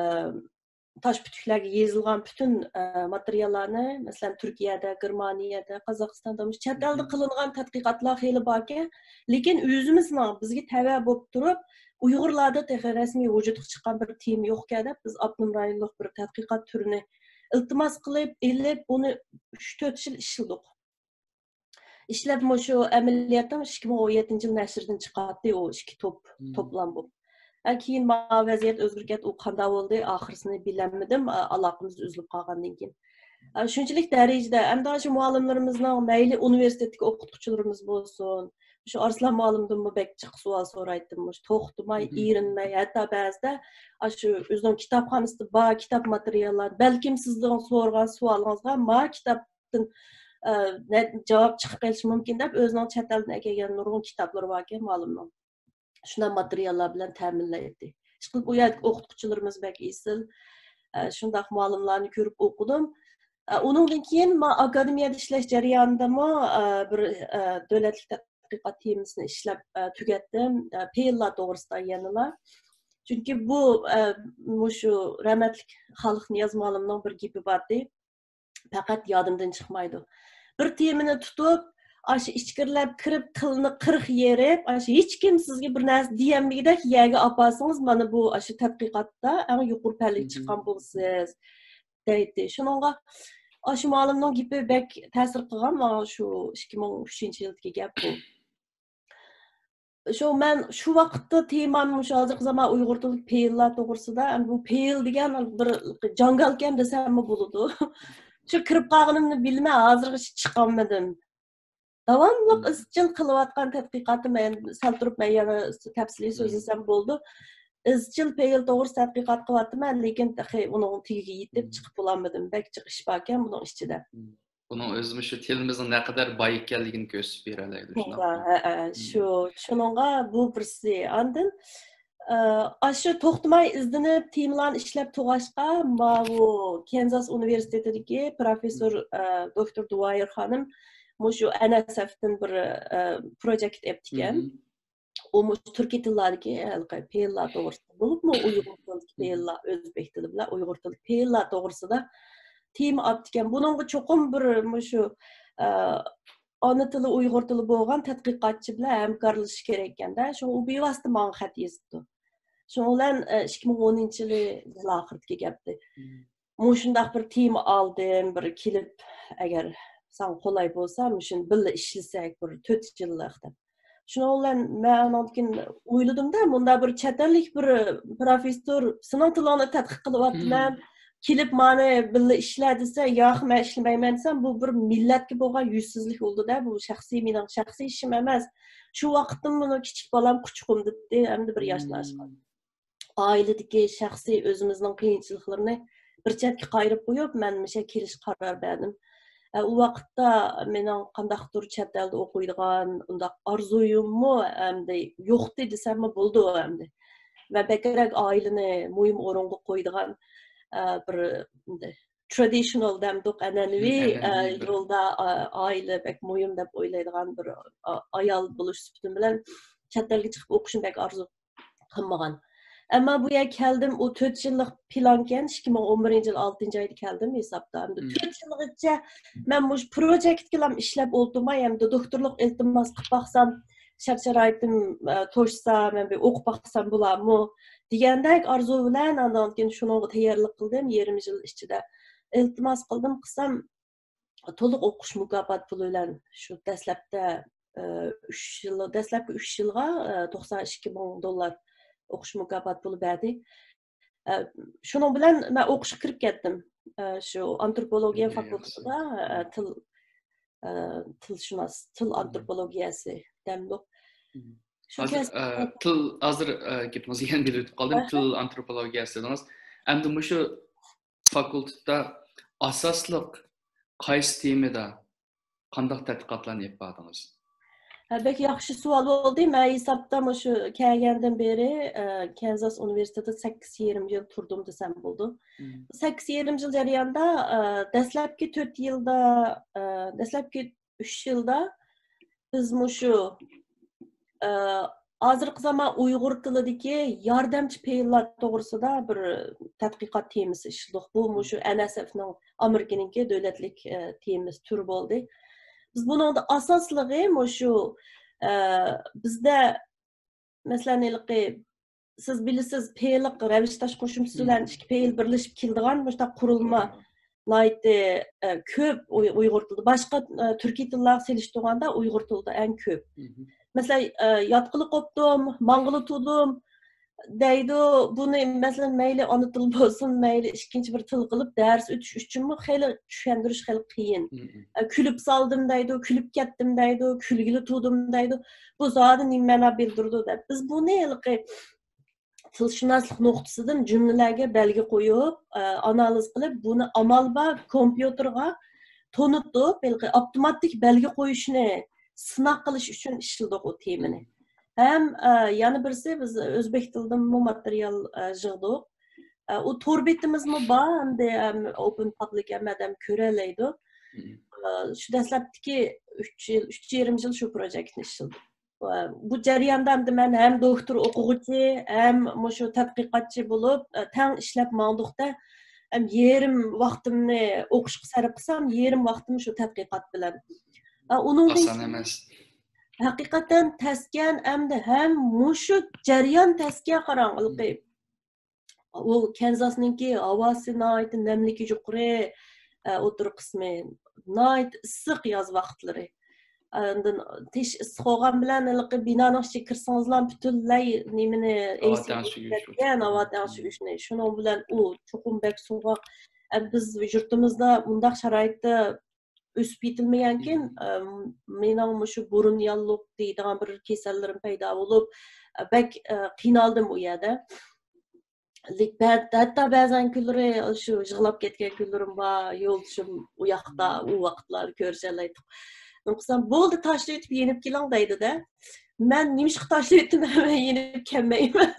تاش پۈتۈكلەرگە يېزىلغان پۈتۈن، ئە، ماتېرىياللارنى، مەسىلەن، تۈركىيەدە، گېرمانىيەدە، قازاقىستاندا، مۇشۇ چەت ئەلدە قىلىنغان تەتقىقاتلار خېلى باركەن. لېكىن ئۆزىمىزنىڭ بىزگە تەۋە بولۇپ تۇرۇپ، ئۇيغۇرلاردا تېخى رەسمىي ۋۇجۇدقا چىققان بىر تېما يوقكەن دەپ، بىز ئاپتونوم رايونلۇق بىر تەتقىقات تۈرىنى ئىلتىماس قىلىپ، ئېلىپ، ئۇنى ئۈچ تۆت يىل ئىشلىدۇق. ئىشلەپ مۇشۇ ئەمەلىيەتتە ئىككى مىڭ ئون يەتتىنچى يىل نەشردىن چىقاتتى ئۇ ئىككى توپ، توپلام بولۇپ. ھە، كېيىن ما ۋەزىيەت ئۆزگىرىپ كەتتى، ئۇ قانداق بولدى، ئاخىرسىنى بىلەلمىدىم، ئا-، ئالاقىمىز ئۈزۈلۈپ قالغاندىن كېيىن. ئا، شۇنچىلىك دەرىجىدە، ئەمدى شۇ مۇئەللىملىرىمىزنىڭ مەيلى ئۇنىۋېرسىتېتتىكى ئوقۇتقۇچىلىرىمىز بولسۇن، شۇ ئارسلان مۇئەللىمدىنمۇ بەك جىق سوئال سورايتتىم، مۇشۇ توختىماي، ئېرىنمەي، ھەتتا بەزىدە ئاشۇ ئۆزىنىڭ كىتابخانىسىدا بار كىتاب ماتېرىياللار، بەلكىم سىزنىڭ سورىغان سوئالىڭىزغا ما كىتاب ئە، نە-، جاۋاب چىقىپ قېلىشى مۇمكىن دەپ، ئۆزىنىڭ چەت ئەلدىن ئەكەلگەن نۇرغۇن كىتابلىرى باركەن مۇئەللىمنىڭ. شۇنداق ماتېرىياللار بىلەن تەمىنلەيتتى. ئىشقىلىپ، ئۇ يەردىكى ئوقۇتقۇچىلىرىمىز بەك ئېسىل. ئە، شۇنداق مۇئەللىملارنى كۆرۈپ ئوقۇدۇم. ئە، ئۇنىڭدىن كېيىن ما ئاكادېمىيەدە ئىشلەش جەريانىدىمۇ، ئە، بىر، ئە، دۆلەتلىك تەتقىقات تېمىسىنى ئىشلەپ، ئە، تۈگەتتىم. ئە، پېئىللار توغرىسىدا يەنىلا. چۈنكى بۇ، ئە، مۇشۇ رەھمەتلىك خالىق نىياز مۇئەللىمنىڭ بىر گېپى بارتى. پەقەت يادىمدىن چىقمايدۇ. بىر تېمىنى تۇتۇپ، ئاشۇ ئىچكىرىلەپ كىرىپ، قىلنى قىرىق يېرىپ، ئاشۇ ھېچكىم سىزگە بىر نەرسە دېيەلمىگۈدەك يەرگە ئاپارسىڭىز، مانا بۇ ئاشۇ تەتقىقاتتا ئەڭ يۇقىرى پەللىگە چىققان بولىسىز، دەيتتى. شۇنىڭغا ئاشۇ مۇئەللىمنىڭ گېپى بەك تەسىر قىلغان ماڭا، شۇ ئىككى مىڭ ئۈچىنچى يىلدىكى گەپ بۇ. شۇ مەن شۇ ۋاقىتتا تېمام مۇشۇ ھازىرقى زامان ئۇيغۇر تىلىدىكى پېئىللار توغرىسىدا، ئەمدى بۇ پېئىل دېگەن بىر جاڭگالكەن دېسەممۇ بولىدۇ. شۇ كىرىپ قالغىنىمنى بىلمەي ھازىرغىچە چىقالمىدىم. داۋاملىق ئىزچىل قىلىۋاتقان تەتقىقاتىم، مەن سەل تۇرۇپ مەن يەنە تەپسىلىي سۆزلىسەم بولىدۇ. ئىزچىل پېئىل توغرىسىدا تەتقىقات قىلىۋاتىمەن، لېكىن تېخى ئۇنىڭ تېگىگە يېتىپ چىقىپ بولالمىدىم. بەك جىق ئىش باركەن بۇنىڭ ئىچىدە. بۇنىڭ ئۆزىمۇ شۇ تىلىمىزنىڭ نەقەدەر باي ئىكەنلىكىنى كۆرسىتىپ بېرەلەيدۇ، شۇنداقمۇ؟ ھە، ھە، شۇ، شۇنىڭغا بۇ بىرسى. ئاندىن، ئە، ئاشۇ توختىماي ئىزدىنىپ، تېمىلارنى ئىشلەپ تۇرغاچقا، ماۋۇ كەنزاس ئۇنىۋېرسىتېتىدىكى پروفېسسور، ئە، دوكتور دۇۋايىر خانىم مۇشۇ ئەن ئەس ئەفتىن بىر، ئە، پروجېكت ئېپتىكەن. ئۇ مۇشۇ تۈركىي تىللاردىكى ھېلىقى پېئىللار توغرىسىدا، بولۇپمۇ ئۇيغۇر تىلىدىكى پېئىللار، ئۆزبېك تىلى بىلەن ئۇيغۇر تىلىدىكى پېئىللار توغرىسىدا تېما ئاپتىكەن. بۇنىڭغا چوقۇم بىر مۇشۇ، ئە، ئانا تىلى ئۇيغۇر تىلى بولغان تەتقىقاتچى بىلەن ھەمكارلىشىش كېرەككەندە، شۇڭا ئۇ بىۋاسىتە ماڭا خەت يېزىپتۇ. شۇنىڭ بىلەن، ئە، ئىككى مىڭ ئونىنچى يىلى يىل ئاخىرىدىكى گەپتى. مۇشۇنداق بىر تېما ئالدىم، بىر كېلىپ، ئەگەر ساڭا قولاي بولسا، مۇشۇنى بىللە ئىشلىسەك، بىر تۆت يىللىق دەپ. شۇنىڭ بىلەن مەن ئاندىن كېيىن ئويلىدىمدا، مۇندا بىر چەت ئەللىك بىر پروفېسسور، سېنىڭ تىلىڭنى تەتقىق قىلىۋاتىمەن، كېلىپ مانا بىللە ئىشلە دېسە، ياق، مەن ئىشلىمەيمەن دېسەم، بۇ بىر مىللەتكە بولغان يۈزسىزلىك بولدى-دە، بۇ شەخسىي، مېنىڭ شەخسىي ئىشىم ئەمەس. شۇ ۋاقىتتىن بۇنى كىچىك بالام قۇچىقىم دېدى، ئەمدى بىر ياشنى ئاشقان. ئائىلىدىكى شەخسىي ئۆزىمىزنىڭ قىيىنچىلىقلىرىنى بىر چەتكە قايرىپ قويۇپ، مەن مۇشۇ كېلىشكە قارار بەردىم. ئە، ئۇ ۋاقىتتا مېنىڭ قانداقتۇر چەت ئەلدە ئوقۇيدىغان ئۇنداق ئارزۇيۇممۇ ئەمدى يوقتى دېسەممۇ بولىدۇ ئەمدى. مەن بەكرەك ئائىلىنى مۇھىم ئورۇنغا قويىدىغان، ئە، بىر ئەمدى ترادىشنال دەمدۇق، ئەنئەنىۋى، ئە، يولدا، ئە، ئائىلە بەك مۇھىم دەپ ئويلايدىغان بىر، ئا-، ئايال بولۇش سۈپىتىم بىلەن چەت ئەلگە چىقىپ ئوقۇشنى بەك ئارزۇ قىلمىغان. ئەمما بۇ يەرگە كەلدىم، ئۇ تۆت يىللىق پىلانكەن، ئىككى مىڭ ئون بىرىنچى يىل ئالتىنچى ئايدا كەلدىم ھېسابتا. ئەمدى تۆت يىلغىچە مەن مۇشۇ پروجېكتكىلا ئىشلەپ ئولتۇرماي، ئەمدى دوكتورلۇق ئىلتىماس قىلىپ باقسام، شەرت-شارائىتىم، ئە، توشسا، مەن بىر ئوقۇپ باقسام بولارمۇ دېگەندەك ئارزۇ بىلەن، ئاندىن كېيىن شۇنىڭغا تەييارلىق قىلدىم. يېرىم يىل ئىچىدە ئىلتىماس قىلدىم، قىلسام، تولۇق ئوقۇش مۇكاپات پۇلى بىلەن شۇ دەسلەپتە، ئە، ئۈچ يىل، دەسلەپكى ئۈچ يىلغا، ئە، توقسان ئىككى مىڭ دوللار ئوقۇش مۇكاپات پۇلى بەردى. ئە، شۇنىڭ بىلەن مەن ئوقۇشقا كىرىپ كەتتىم. ئە، شۇ ئانتروپولوگىيە فاكۇلتېتىدا، ئە، تىل، ئە، تىلشۇناس، تىل ئانتروپولوگىيەسى دەمدۇق. شۇ ھازىر، كەس- ئە، تىل، ھازىر، ئە، گېپىڭىزگە يەنە بېرىۋېتىپ قالدىم. تىل ئانتروپولوگىيەسى دېدىڭىز. ئەمدى مۇشۇ فاكۇلتېتتا ئاساسلىق قايسى تېمىدا قانداق تەتقىقاتلارنى ئېلىپ باردىڭىز؟ ھە، بەك ياخشى سوئال بولدى. مەن ھېسابتا مۇشۇ كەلگەندىن بېرى، ئە، كەنزاس ئۇنىۋېرسىتېتىدا سەككىز يېرىم يىل تۇردۇم دېسەم بولىدۇ. سەككىز يېرىم يىل جەريانىدا، ئە، دەسلەپكى تۆت يىلدا، ئە، دەسلەپكى ئۈچ يىلدا بىز مۇشۇ، ئە، ھازىرقى زامان ئۇيغۇر تىلىدىكى ياردەمچى پېئىللار توغرىسىدا بىر تەتقىقات تېمىسى ئىشلىدۇق. بۇ مۇشۇ ئەن ئەس ئېفنىڭ، ئامېرىكىنىڭكى دۆلەتلىك، ئە، تېمىسى تۈرى بولدى. بىز بۇنىڭدا ئاساسلىقى مۇشۇ، ئە، بىزدە، مەسىلەن، ھېلىقى، سىز بىلىسىز، پېئىللىق رەۋىش تاش قوشۇمچىسى بىلەن ئىككى پېئىل بىرلىشىپ كېلىدىغان مۇشۇنداق قۇرۇلما ناھايىتى، ئە، كۆپ ئۇي-، ئۇيغۇر تىلىدا. باشقا، ئە، تۈركىي تىللارغا سېلىشتۇرغاندا ئۇيغۇر تىلىدا ئەڭ كۆپ. مەسىلەن، ئە، ياتقىلى قوپتۇم، ماڭغىلى تۇردۇم دەيدۇ. بۇنى، مەسىلەن، مەيلى ئانا تىل بولسۇن، مەيلى ئىككىنچى بىر تىل قىلىپ دەرس ئۆتۈش ئۈچۈنمۇ خېلى چۈشەندۈرۈش خېلى قىيىن. ئە، كۈلۈپ سالدىم دەيدۇ، كۈلۈپ كەتتىم دەيدۇ، كۈلگىلى تۇردۇم دەيدۇ. بۇ زادى نېمە مەنا بىلدۈرىدۇ دەپ. بىز بۇنى ھېلىقى تىلشۇناسلىق نۇقتىسىدىن جۈملىلەرگە بەلگە قويۇپ، ئە، ئانالىز قىلىپ، بۇنى ئامال بار كومپيۇتېرغا تونۇتۇپ، ھېلىقى ئاپتوماتىك بەلگە قويۇشنى سىناق قىلىش ئۈچۈن ئىشلىدۇق ئۇ تېمىنى. ھەم، ئە، يەنە بىرسى، بىز ئۆزبېك تىلىدىنمۇ ماتېرىيال، ئە، يىغدۇق. ئە، ئۇ تور بېتىمىزمۇ بار، ئەمدى، ئەم، ئوپېن پابلىك، ھەممە ئادەم كۆرەلەيدۇ. ئە، شۇ دەسلەپتىكى ئۈچ يىل، ئۈچ يېرىم يىل شۇ پروجېكتنى ئىشلىدىم. ئە، بۇ جەرياندا ئەمدى مەن ھەم دوكتور ئوقۇغۇچى، ھەم مۇشۇ تەتقىقاتچى بولۇپ، ئە، تەڭ ئىشلەپ ماڭدۇقتا، ھەم يېرىم ۋاقتىمنى ئوقۇشقا سەرپ قىلسام، يېرىم ۋاقتىم شۇ تەتقىقات بىلەن. ئە، ئۇنىڭدىن ئاسان كېيىن ئەمەس. ھەقىقەتەن تەسكەن، ئەمدى ھەم مۇشۇ جەريان تەسكەن قاراڭ، ھېلىقى ئۇ كەنزاسنىڭكى ھاۋاسى ناھايىتى نەملىكى يۇقىرى، ئە، ئوتتۇرا قىسمى ناھايىتى ئىسسىق ياز ۋاقىتلىرى. ئاندىن تېشى ئىسسىق بولغان بىلەن ھېلىقى بىنانىڭ ئىچىگە كىرسىڭىزلا پۈتۈنلەي نېمىنى، ھاۋا تەڭشىگۈچ كەتكەن، ھاۋا تەڭشىگۈچنى. شۇنىڭ بىلەن ئۇ چوقۇم بەك سوغۇق. ئە، بىز يۇرتىمىزدا مۇنداق شارائىتتا ئۆسۈپ يېتىلمىگەنكىن، ئە، مېنىڭ مۇشۇ بۇرۇن ياللۇق دەيدىغان بىر كېسەللىرىم پەيدا بولۇپ، ئە، بەك، ئە، قىينالدىم ئۇ يەردە. لېك-، بە-، ھەتتا بەزەن كۈنلىرى شۇ يىغلاپ كەتكەن كۈنلىرىم بار، يولدىشىم ئۇ ياقتا، ئۇ ۋاقىتلاردا كۆرۈشەلەيتتۇق. نېمە قىلسام، «بولدى، تاشلىۋېتىپ يېنىپ كېلىڭ» دەيدۇ-دە. مەن نېمىشقا تاشلىۋېتىمەن، مەن يېنىپ كەلمەيمەن.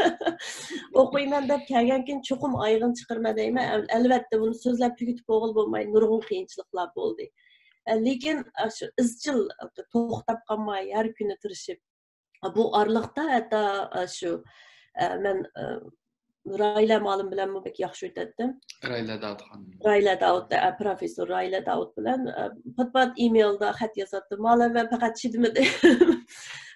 ئوقۇيمەن دەپ كەلگەنكىن چوقۇم ئايىغىنى چىقىرىمەن دەيمەن. ئەل-، ئەلۋەتتە، بۇنى سۆزلەپ تۈگىتىپ بولغىلى بولماي، نۇرغۇن قىيىنچىلىقلار بولدى. ئە، لېكىن، ئە، شۇ ئىزچىل توختاپ قالماي، ھەر كۈنى تىرىشىپ، بۇ ئارىلىقتا ھەتتا، ئە، شۇ، ئە، مەن، ئە، رايلە مۇئەللىم بىلەنمۇ بەك ياخشى ئۆتەتتىم. رايلە داۋۇت خانىم. رايلە داۋۇت، ئە، پروفېسسور رايلە داۋۇت بىلەن، ئە، پات-پات ئىمېيلدا خەت يازاتتىم. مۇئەللىم، مەن پەقەت چىدىمىدىم.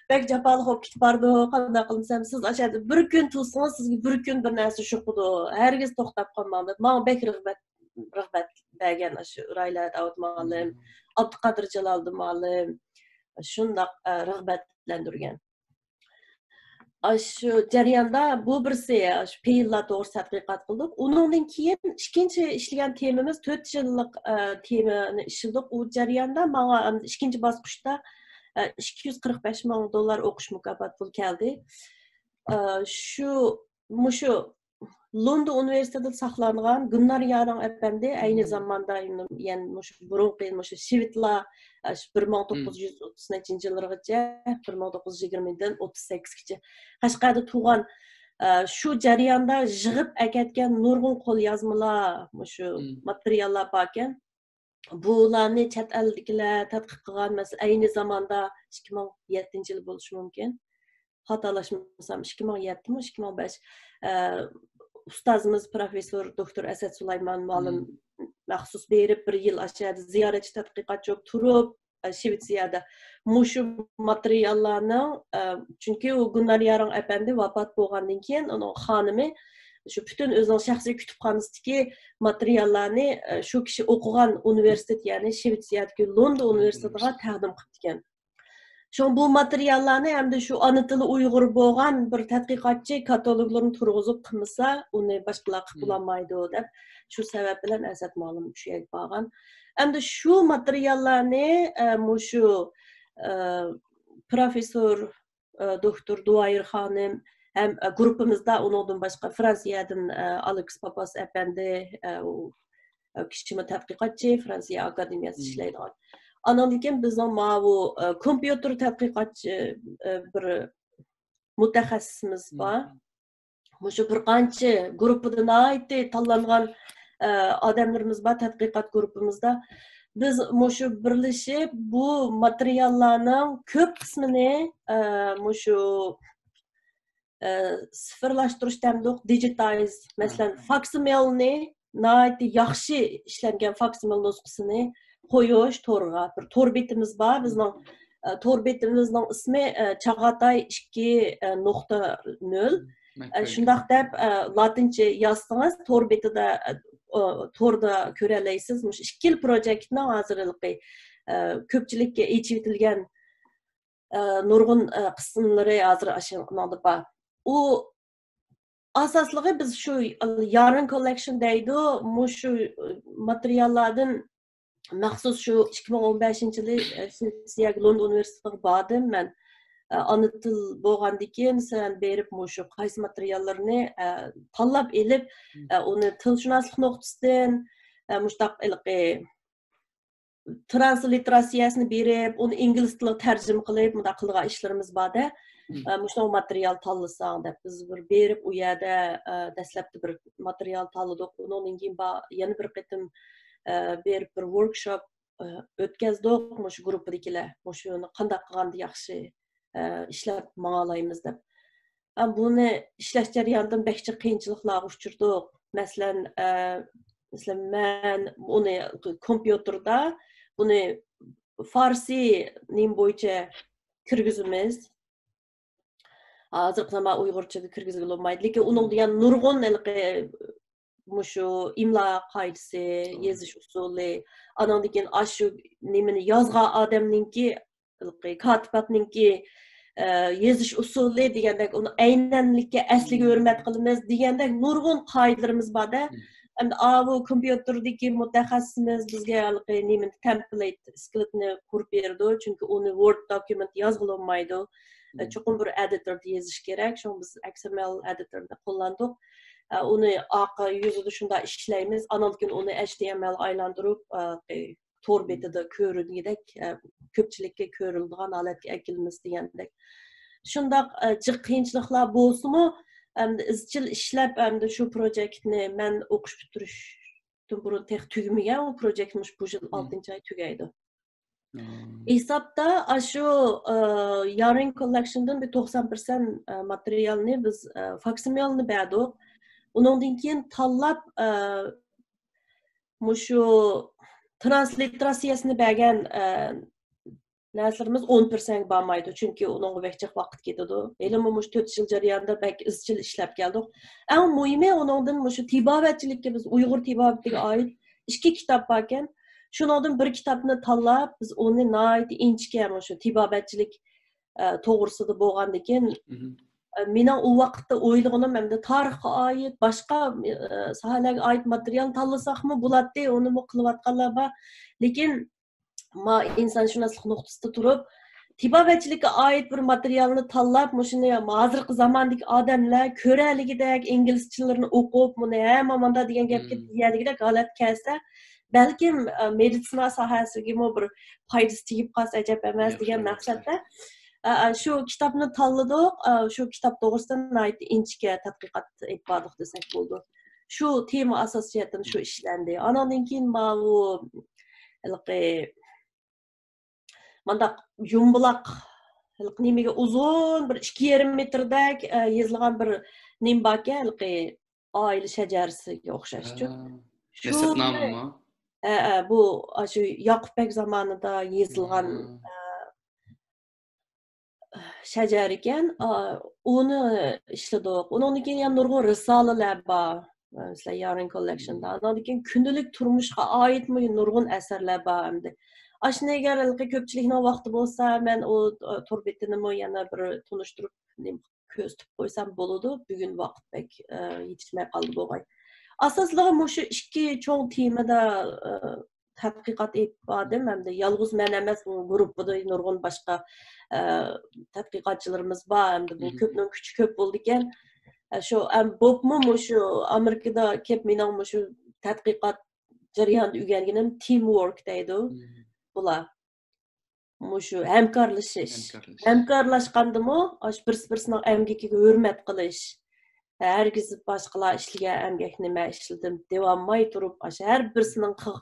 بەك جاپالىق بولۇپ كېتىپ بارىدۇ، قانداق قىلمىسام، سىز ئاشۇ يەردە بىر كۈن تۇرسىڭىز، سىزگە بىر كۈن بىر نەرسە چوقىدۇ. ھەرگىز توختاپ قالماڭ دەپ، ماڭا بەك رىغبەت، رىغبەت بەرگەن ئاشۇ رايلە داۋۇت مۇئەللىم، ئابدۇقادىر جالالىدىن مۇئەللىم شۇنداق، ئە، رىغبەتلەندۈرگەن. ئاشۇ جەرياندا بۇ بىرسى، ئاشۇ پېئىللار توغرىسىدا تەتقىقات قىلدۇق. ئۇنىڭدىن كېيىن ئىككىنچى ئىشلىگەن تېمىمىز تۆت يىللىق، ئە، تېمىنى ئىشلىدۇق. ئۇ جەرياندا ماڭا ئىككىنچى باسقۇچتا، ئە، ئىككى يۈز قىرىق بەش مىڭ دوللار ئوقۇش مۇكاپات پۇلى كەلدى. ئە، شۇ، مۇشۇ لوندون ئۇنىۋېرسىتېتىدا ساقلانغان گۈلنار يارىڭ ئەپەندى ئەينى زاماندا يەنە مۇشۇ بۇرۇنقى مۇشۇ شىۋېتلار، ئە، شۇ بىر مىڭ توققۇز يۈز ئوتتۇز نەچچىنچى يىللىرىغىچە، بىر مىڭ توققۇز يۈز يىگىرمىدىن ئوتتۇز سەككىزگىچە قەشقەردە تۇغان، ئە، شۇ جەرياندا يىغىپ ئەكەتكەن نۇرغۇن قوليازمىلار، مۇشۇ ماتېرىياللار باركەن. بۇلارنى چەت ئەلدىكىلەر تەتقىق قىلغان، مەسىلەن، ئەينى زاماندا ئىككى مىڭ يەتتىنچى يىل بولۇشى مۇمكىن. خاتالاشمىسام، ئىككى مىڭ يەتتىمۇ، ئىككى مىڭ بەش، ئە، ئۇستازىمىز پروفېسسور دوكتور ئەسەت سۇلايمان مۇئەللىم مەخسۇس بېرىپ، بىر يىل ئاشۇ يەردە زىيارەتچى تەتقىقاتچى بولۇپ تۇرۇپ، ئە، شىۋېتسىيەدە مۇشۇ ماتېرىياللارنىڭ، ئە، چۈنكى ئۇ گۈلنار يارىڭ ئەپەندى ۋاپات بولغاندىن كېيىن، ئۇنىڭ خانىمى شۇ پۈتۈن ئۆزىنىڭ شەخسىي كۇتۇپخانىسىدىكى ماتېرىياللارنى، ئە، شۇ كىشى ئوقۇغان ئۇنىۋېرسىتېت، يەنى شىۋېتسىيەدىكى لوندون ئۇنىۋېرسىتېتىغا تەقدىم قىپتىكەن. شۇڭا بۇ ماتېرىياللارنى ئەمدى شۇ ئانا تىلى ئۇيغۇر بولغان بىر تەتقىقاتچى كاتالوگلىرىنى تۇرغۇزۇپ قىلمىسا، ئۇنى باشقىلار قىلىپ بولالمايدۇ دەپ، شۇ سەۋەب بىلەن ئەسەت مۇئەللىم شۇ يەرگە بارغان. ئەمدى شۇ ماتېرىياللارنى، ئە، مۇشۇ، ئە، پروفېسسور، ئە، دوكتور دۇۋايىر خانىم ھەم، ئە، گۇرۇپپىمىزدا ئۇنىڭدىن باشقا فرانسىيەدىن، ئە، ئالېكس پاپاس ئەپەندى، ئە، ئۇ، ئە، كىشىمۇ تەتقىقاتچى، فرانسىيە ئاكادېمىيەسىدە ئىشلەيدىغان. ئانىڭدىن كېيىن بىزنىڭ ماۋۇ، ئە، كومپيۇتېر تەتقىقاتچى، ئە، بىر مۇتەخەسسىسىمىز بار. مۇشۇ بىر قانچە گۇرۇپپىدا ناھايىتى تاللانغان، ئە، ئادەملىرىمىز بار تەتقىقات گۇرۇپپىمىزدا. بىز مۇشۇ بىرلىشىپ بۇ ماتېرىياللارنىڭ كۆپ قىسمىنى، ئە، مۇشۇ ئە، سىفىرلاشتۇرۇش دەمدۇق، دىجىتايز، مەسىلەن، فاكسىمىلنى، ناھايىتى ياخشى ئىشلەنگەن فاكسىمىل نۇسخىسىنى قويۇش تورغا. بىر تور بېتىمىز بار، بىزنىڭ، ئە، تور بېتىمىزنىڭ ئىسمى، ئە، چاغاتاي ئىككى، ئە، نۇقتا نۆل. ئە، شۇنداق دەپ، ئە، لاتىنچە يازسىڭىز، تور بېتىدە، ئە، ئو، توردا كۆرەلەيسىز. مۇشۇ ئىككىلا پروجېكتنىڭ ھازىر ھېلىقى، ئە، كۆپچىلىككە ئېچىۋېتىلگەن، ئە، نۇرغۇن، ئە، قىسىملىرى ھازىر ئاشۇنىڭدا بار. ئۇ ئاساسلىقى بىز شۇ يارن كوللېكشن دەيدۇ، مۇشۇ ماتېرىياللاردىن مەخسۇس شۇ ئىككى مىڭ ئون بەشىنچى يىلى، ئە، شىۋېتسىيەگە لوندون ئۇنىۋېرسىتېتىغا باردىم مەن. ئە، ئانا تىل بولغاندىكىن سەن بېرىپ مۇشۇ قايسى ماتېرىياللارنى، ئە، تاللاپ ئېلىپ، ئە، ئۇنى تىلشۇناسلىق نۇقتىسىدىن، ئە، مۇشۇنداق ھېلىقى ترانسلىتېراتسىيەسىنى بېرىپ، ئۇنى ئىنگلىز تىلىغا تەرجىمە قىلىپ، مۇنداق قىلىدىغان ئىشلىرىمىز بار-دە. ئە، مۇشۇنداق ماتېرىيال تاللىساڭ دەپ، بىز بىر بېرىپ ئۇ يەردە، ئە، دەسلەپتە بىر ماتېرىيال تاللىدۇق. ئۇنىڭدىن كېيىن با-، يەنە بىر قېتىم، ئە، بېرىپ بىر ۋوركشوپ، ئە، ئۆتكەزدۇق مۇشۇ گۇرۇپپىدىكىلەر. مۇشۇنى قانداق قىلغاندا ياخشى، ئە، ئىشلەپ ماڭالايمىز دەپ. ئە، بۇنى ئىشلەش جەريانىدا بەك جىق قىيىنچىلىقلارغا ئۇچرىدۇق. مەسىلەن، ئە، مەسىلەن، مەن ئۇنى كومپيۇتېردا بۇنى فارسىي نېمە بويىچە كىرگۈزىمىز. ھازىرقى زامان ئۇيغۇرچىغا كىرگۈزگىلى بولمايدۇ. لېكىن ئۇنىڭدا يەنە نۇرغۇن ھېلىقى مۇشۇ ئىملا قائىدىسى، يېزىش ئۇسۇلى، ئانىڭدىن كېيىن ئاشۇ نېمىنى يازغان ئادەمنىڭكى، ھېلىقى كاتىپاتنىڭكى، ئە، يېزىش ئۇسۇلى دېگەندەك، ئۇنى ئەينەنلىككە، ئەسلىگە ھۆرمەت قىلىمىز دېگەندەك نۇرغۇن قائىدىلىرىمىز بار-دە. ئەمدى ئاۋۇ كومپيۇتېردىكى مۇتەخەسسىسىمىز بىزگە ھېلىقى نېمىنى، تېمپلېيت، سكرىپتنى قۇرۇپ بېرىدۇ. چۈنكى ئۇنى ۋورد دوكۇمېنت يازغىلى بولمايدۇ. ئە، چوقۇم بىر ئېدىتوردا يېزىش كېرەك. شۇڭا بىز ئېكس ئېم ئېل ئېدىتورنى قوللاندۇق. ئە، ئۇنى ئارقا يۈزىدە شۇنداق ئىشلەيمىز. ئانان كېيىن ئۇنى ئېچ تى ئېم ئېلغا ئايلاندۇرۇپ، ئە، تور بېتىدە كۆرۈنگۈدەك، ئە، كۆپچىلىككە كۆرۈلىدىغان ھالەتكە ئەكېلىمىز دېگەندەك. شۇنداق، ئە، جىق قىيىنچىلىقلار بولسىمۇ، ئەمدى ئىزچىل ئىشلەپ، ئەمدى شۇ پروجېكتنى مەن ئوقۇش پۈتتۈرۈشتىن بۇرۇن تېخى تۈگىمىگەن ئۇ پروجېكت، مۇشۇ، بۇ يىل ئالتىنچى ئاي تۈگەيدۇ. ھېسابتا ئاشۇ، ئە، يارىن كوللېكشندىن بىر توقسان پىرسەنت، ئە، ماتېرىيالنى بىز، ئە، فاكسىمىلنى بەردۇق. ئۇنىڭدىن كېيىن تاللاپ، ئە، مۇشۇ ترانسلىتېراتسىيەسىنى بەرگەن، ئە، نەرسىلىرىمىز ئون پىرسەنتكە بارمايدۇ، چۈنكى ئۇنىڭغا بەك جىق ۋاقىت كېتىدۇ. ھېلىمۇ مۇشۇ تۆت يىل جەريانىدا بەك ئىزچىل ئىشلەپ كەلدۇق. ئەڭ مۇھىمى ئۇنىڭدىن مۇشۇ تېبابەتچىلىككە، بىز ئۇيغۇر تېبابىتىگە ئائىت ئىككى كىتاب باركەن. شۇنىڭدىن بىر كىتابنى تاللاپ، بىز ئۇنى ناھايىتى ئىنچىكە مۇشۇ تېبابەتچىلىك، ئە، توغرىسىدا بولغاندىكىن، ئە، مېنىڭ ئۇ ۋاقىتتا ئويلىغىنىم ئەمدى تارىخقا ئائىت، باشقا، ئە، ساھەلەرگە ئائىت ماتېرىيال تاللىساقمۇ بولاتتى، ئۇنىمۇ قىلىۋاتقانلار بار. لېكىن ما ئىنسانشۇناسلىق نۇقتىسىدا تۇرۇپ، تېبابەتچىلىككە ئائىت بىر ماتېرىيالنى تاللاپ، مۇشۇنى ھازىرقى زاماندىكى ئادەملەر كۆرەلىگۈدەك، ئىنگلىزچىلىرىنى ئوقۇپ، مۇنى ھە مانا مۇنداق دېگەن گەپكە دېگەنلىكىدەك ھالەت كەلسە، بەلكىم، ئە، مېدىتسىنا ساھەسىگىمۇ بىر پايدىسى تېگىپ قالسا ئەجەب ئەمەس دېگەن مەقسەتتە، ئە، ئە، شۇ كىتابنى تاللىدۇق. ئە، شۇ كىتاب توغرىسىدا ناھايىتى ئىنچىكە تەتقىقات ئېلىپ باردۇق دېسەك بولىدۇ. شۇ تېما ئاساسىي جەھەتتىن شۇ ئىشلەندى. ئانىڭدىن كېيىن ماۋۇ ھېلىقى مانداق يۇمبىلاق، ھېلىقى نېمىگە ئۇزۇن بىر ئىككى يېرىم مېتىردەك، ئە، يېزىلغان بىر نېمە باركەن، ھېلىقى ئائىلە شەجەرىسىگە ئوخشاشچۇ. ھە. شۇ نەسەبنامىمۇ؟ ھە، ھە، بۇ، ئاشۇ ياقۇپ بەگ زامانىدا يېزىلغان، ھە. ئە، شەجەرىكەن، ئا، ئۇنى ئىشلىدۇق. ئۇنىڭدىن كېيىن يەنە نۇرغۇن رىسالىلەر بار. مەسىلەن، يارىن كوللېكشندا. ئانىڭدىن كېيىن كۈندىلىك تۇرمۇشقا ئائىت مۇ-، نۇرغۇن ئەسەرلەر بار ئەمدى. ئاشۇنى ئەگەر ھېلىقى كۆپچىلىكنىڭ ۋاقتى بولسا، مەن ئۇ، ئا، تور بېتىنىمۇ يەنە بىر تونۇشتۇرۇپ، نېمە، كۆرسىتىپ قويسام بولىدۇ. بۈگۈن ۋاقىت بەك، ئا، يېتىشمەي قالدى بولغاي. ئاساسلىقى مۇشۇ ئىككى چوڭ تېمىدا، ئا، تەتقىقات ئېلىپ باردىم. ھەمدە يالغۇز مەن ئەمەس، بۇ گۇرۇپپىدا نۇرغۇن باشقا، ئە، تەتقىقاتچىلىرىمىز بار. ھەمدە بۇ كۆپنىڭ كۈچى كۆپ بولىدىكەن. ئە، شۇ، ئەم، بوپمۇ مۇشۇ ئامېرىكىدا كېلىپ مېنىڭ مۇشۇ تەتقىقات جەريانىدا ئۆگەنگىنىم تىم ۋورك دەيدۇ بۇلار. مۇشۇ ھەمكارلىشىش. ھەمكارلىشىش. ھەمكارلاشقاندىمۇ ئاشۇ بىرسى-بىرسىنىڭ ئەمگىكىگە ھۆرمەت قىلىش. ھەرگىز باشقىلار ئىشلىگەن ئەمگەكنى مەن ئىشلىدىم دېۋالماي تۇرۇپ، ئاشۇ ھەر بىرسىنىڭ قىل-،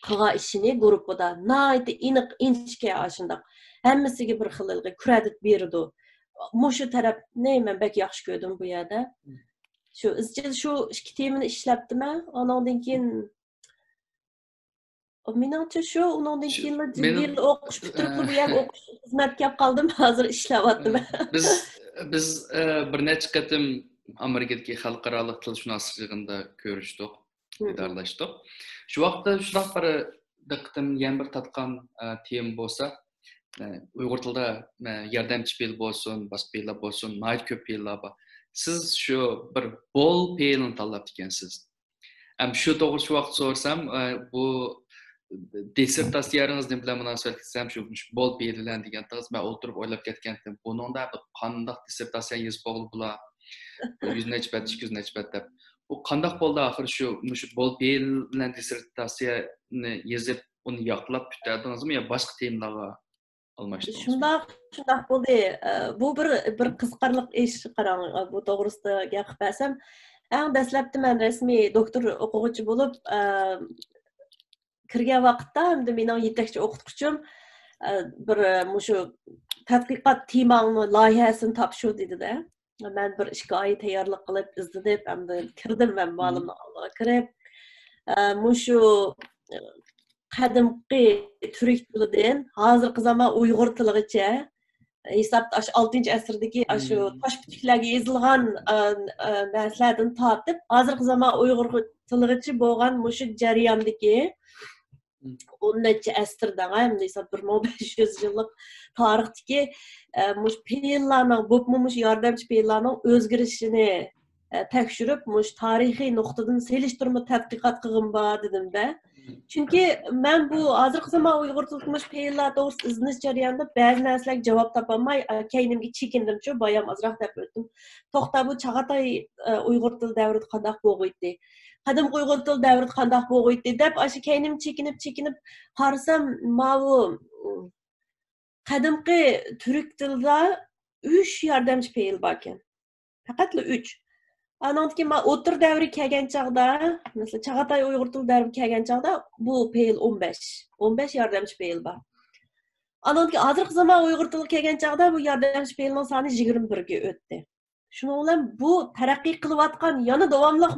قىلغان ئىشىنى گۇرۇپپىدا ناھايىتى ئېنىق، ئىنچىكە ئاشۇنداق ھەممىسىگە بىر خىل ھېلىقى كرېدىت بېرىدۇ. مۇشۇ تەرەپنى مەن بەك ياخشى كۆردۈم بۇ يەردە. شۇ ئىزچىل شۇ ئىككى تېمىنى ئىشلەپتىمەن. ئانىڭدىن كېيىن، مېنىڭچە شۇ، ئۇنىڭدىن كېيىنلا يىل ئوقۇش پۈتتۈرۈپلا بۇ يەرگە ئوقۇش خىزمەتكە كەپ قالدىم. ھازىر ئىشلەۋاتىمەن. بىز، بىز، ئە، بىر نەچچە قېتىم ئامېرىكىدىكى خەلقئارالىق تىلشۇناسلىق يىغىنىدا كۆرۈشتۇق، دىدارلاشتۇق. شۇ ۋاقىتتا شۇنداق بىر دىققىتىم يەنە بىر تارتقان، ئە، تېما بولسا، ئە، ئۇيغۇر تىلىدا، ئە، ياردەمچى پېئىل بولسۇن، باشقا پېئىللار بولسۇن، ناھايىتى كۆپ پېئىللار بار. سىز شۇ بىر بول پېئىلنى تاللاپتىكەنسىز. ھەم شۇ توغرىسى ۋاقىت سورىسام، ئە، بۇ دىسسېرتاتسىيەڭىز نېمە بىلەن مۇناسىۋەتلىك دېسەم، شۇ، شۇ بول پېئىل بىلەن دېگەنتىڭىز، مەن ئولتۇرۇپ ئويلاپ كەتكەنتىم. بۇنىڭدا بىر قانداق دىسسېرتاتسىيە يېزىپ بولغىلى بولا؟ بۇ يۈز نەچچە بەت، ئىككى يۈز نەچچە بەت دەپ. بۇ قانداق بولدى ئاخىر شۇ، مۇشۇ بول پېئىل بىلەن دىسسېرتاتسىيەنى يېزىپ، ئۇنى ياقلاپ پۈتتۈردىڭىزمۇ يا باشقا تېمىلارغا ئالماشتۇردىڭىزمۇ؟ شۇنداق، شۇنداق بولدى. ئە، بۇ بىر، بىر قىزىقارلىق ئىش، قاراڭ، ئە، بۇ توغرىسىدا گەپ قىلىپ بەرسەم، ئەڭ دەسلەپتە مەن رەسمىي دوكتور ئوقۇغۇچى بولۇپ، ئە، كىرگەن ۋاقىتتا، ھەمدە مېنىڭ يېتەكچى ئوقۇتقۇچىم، ئە، بىر، ئە، مۇشۇ تەتقىقات تېماڭنى، لايىھەسىنى تاپشۇر دېدى-دە. مەن بىر ئىككى ئاي تەييارلىق قىلىپ، ئىزدىنىپ، ئەمدى كىردىم مەن مۇئەللىمنىڭ ئالدىغا كىرىپ. ئە، مۇشۇ، ئە، قەدىمكى تۈرك تىلىدىن ھازىرقى زامان ئۇيغۇر تىلىغىچە، ھېسابتا ئاشۇ ئالتىنچى ئەسىردىكى ئاشۇ تاش پۈتۈكلەرگە يېزىلغان، ئە، ئە، نەرسىلەردىن تارتىپ، ھازىرقى زامان ئۇيغۇر تىلىغىچە بولغان مۇشۇ جەرياندىكى ئون نەچچە ئەسىر دەڭ، ھەمدە ھېساب بىر مىڭ بەش يۈز يىللىق تارىختىكى، ئە، مۇشۇ پېئىللارنىڭ، بولۇپمۇ مۇشۇ ياردەمچى پېئىللارنىڭ ئۆزگىرىشىنى، ئە، تەكشۈرۈپ، مۇشۇ تارىخىي نۇقتىدىن سېلىشتۇرما تەتقىقات قىلغۇم بار دېدىم-دە. چۈنكى مەن بۇ ھازىرقى زامان ئۇيغۇر تىلىدىكى مۇشۇ پېئىللار توغرىسىدا ئىزدىنىش جەريانىدا بەزى نەرسىلەرگە جاۋاب تاپالماي، ئە، كەينىمگە چېكىندىمچۇ، بايام ئازراق دەپ ئۆتتۈم. توختا، بۇ چاغاتاي، ئە، ئۇيغۇر تىلى دەۋرىدە قانداق بولغىيتتى؟ قەدىمكى ئۇيغۇر تىلى دەۋرىدە قانداق بولغىيتتى دەپ، ئاشۇ كەينىمگە چېكىنىپ، چېكىنىپ قارىسام، ماۋۇ، قەدىمكى تۈرك تىلىدا ئۈچ ياردەمچى پېئىل باركەن. پەقەتلا ئۈچ. ئانىڭدىن كېيىن مانا ئوتتۇرا دەۋرگە كەلگەن چاغدا، مەسىلەن، چاغاتاي ئۇيغۇر تىلى دەۋرىگە كەلگەن چاغدا بۇ پېئىل ئون بەش، ئون بەش ياردەمچى پېئىل بار. ئانىڭدىن كېيىن ھازىرقى زامان ئۇيغۇر تىلىغا كەلگەن چاغدا بۇ ياردەمچى پېئىلنىڭ سانى يىگىرمە بىرگە ئۆتتى. شۇنىڭ بىلەن بۇ تەرەققىي قىلىۋاتقان، يەنە داۋاملىق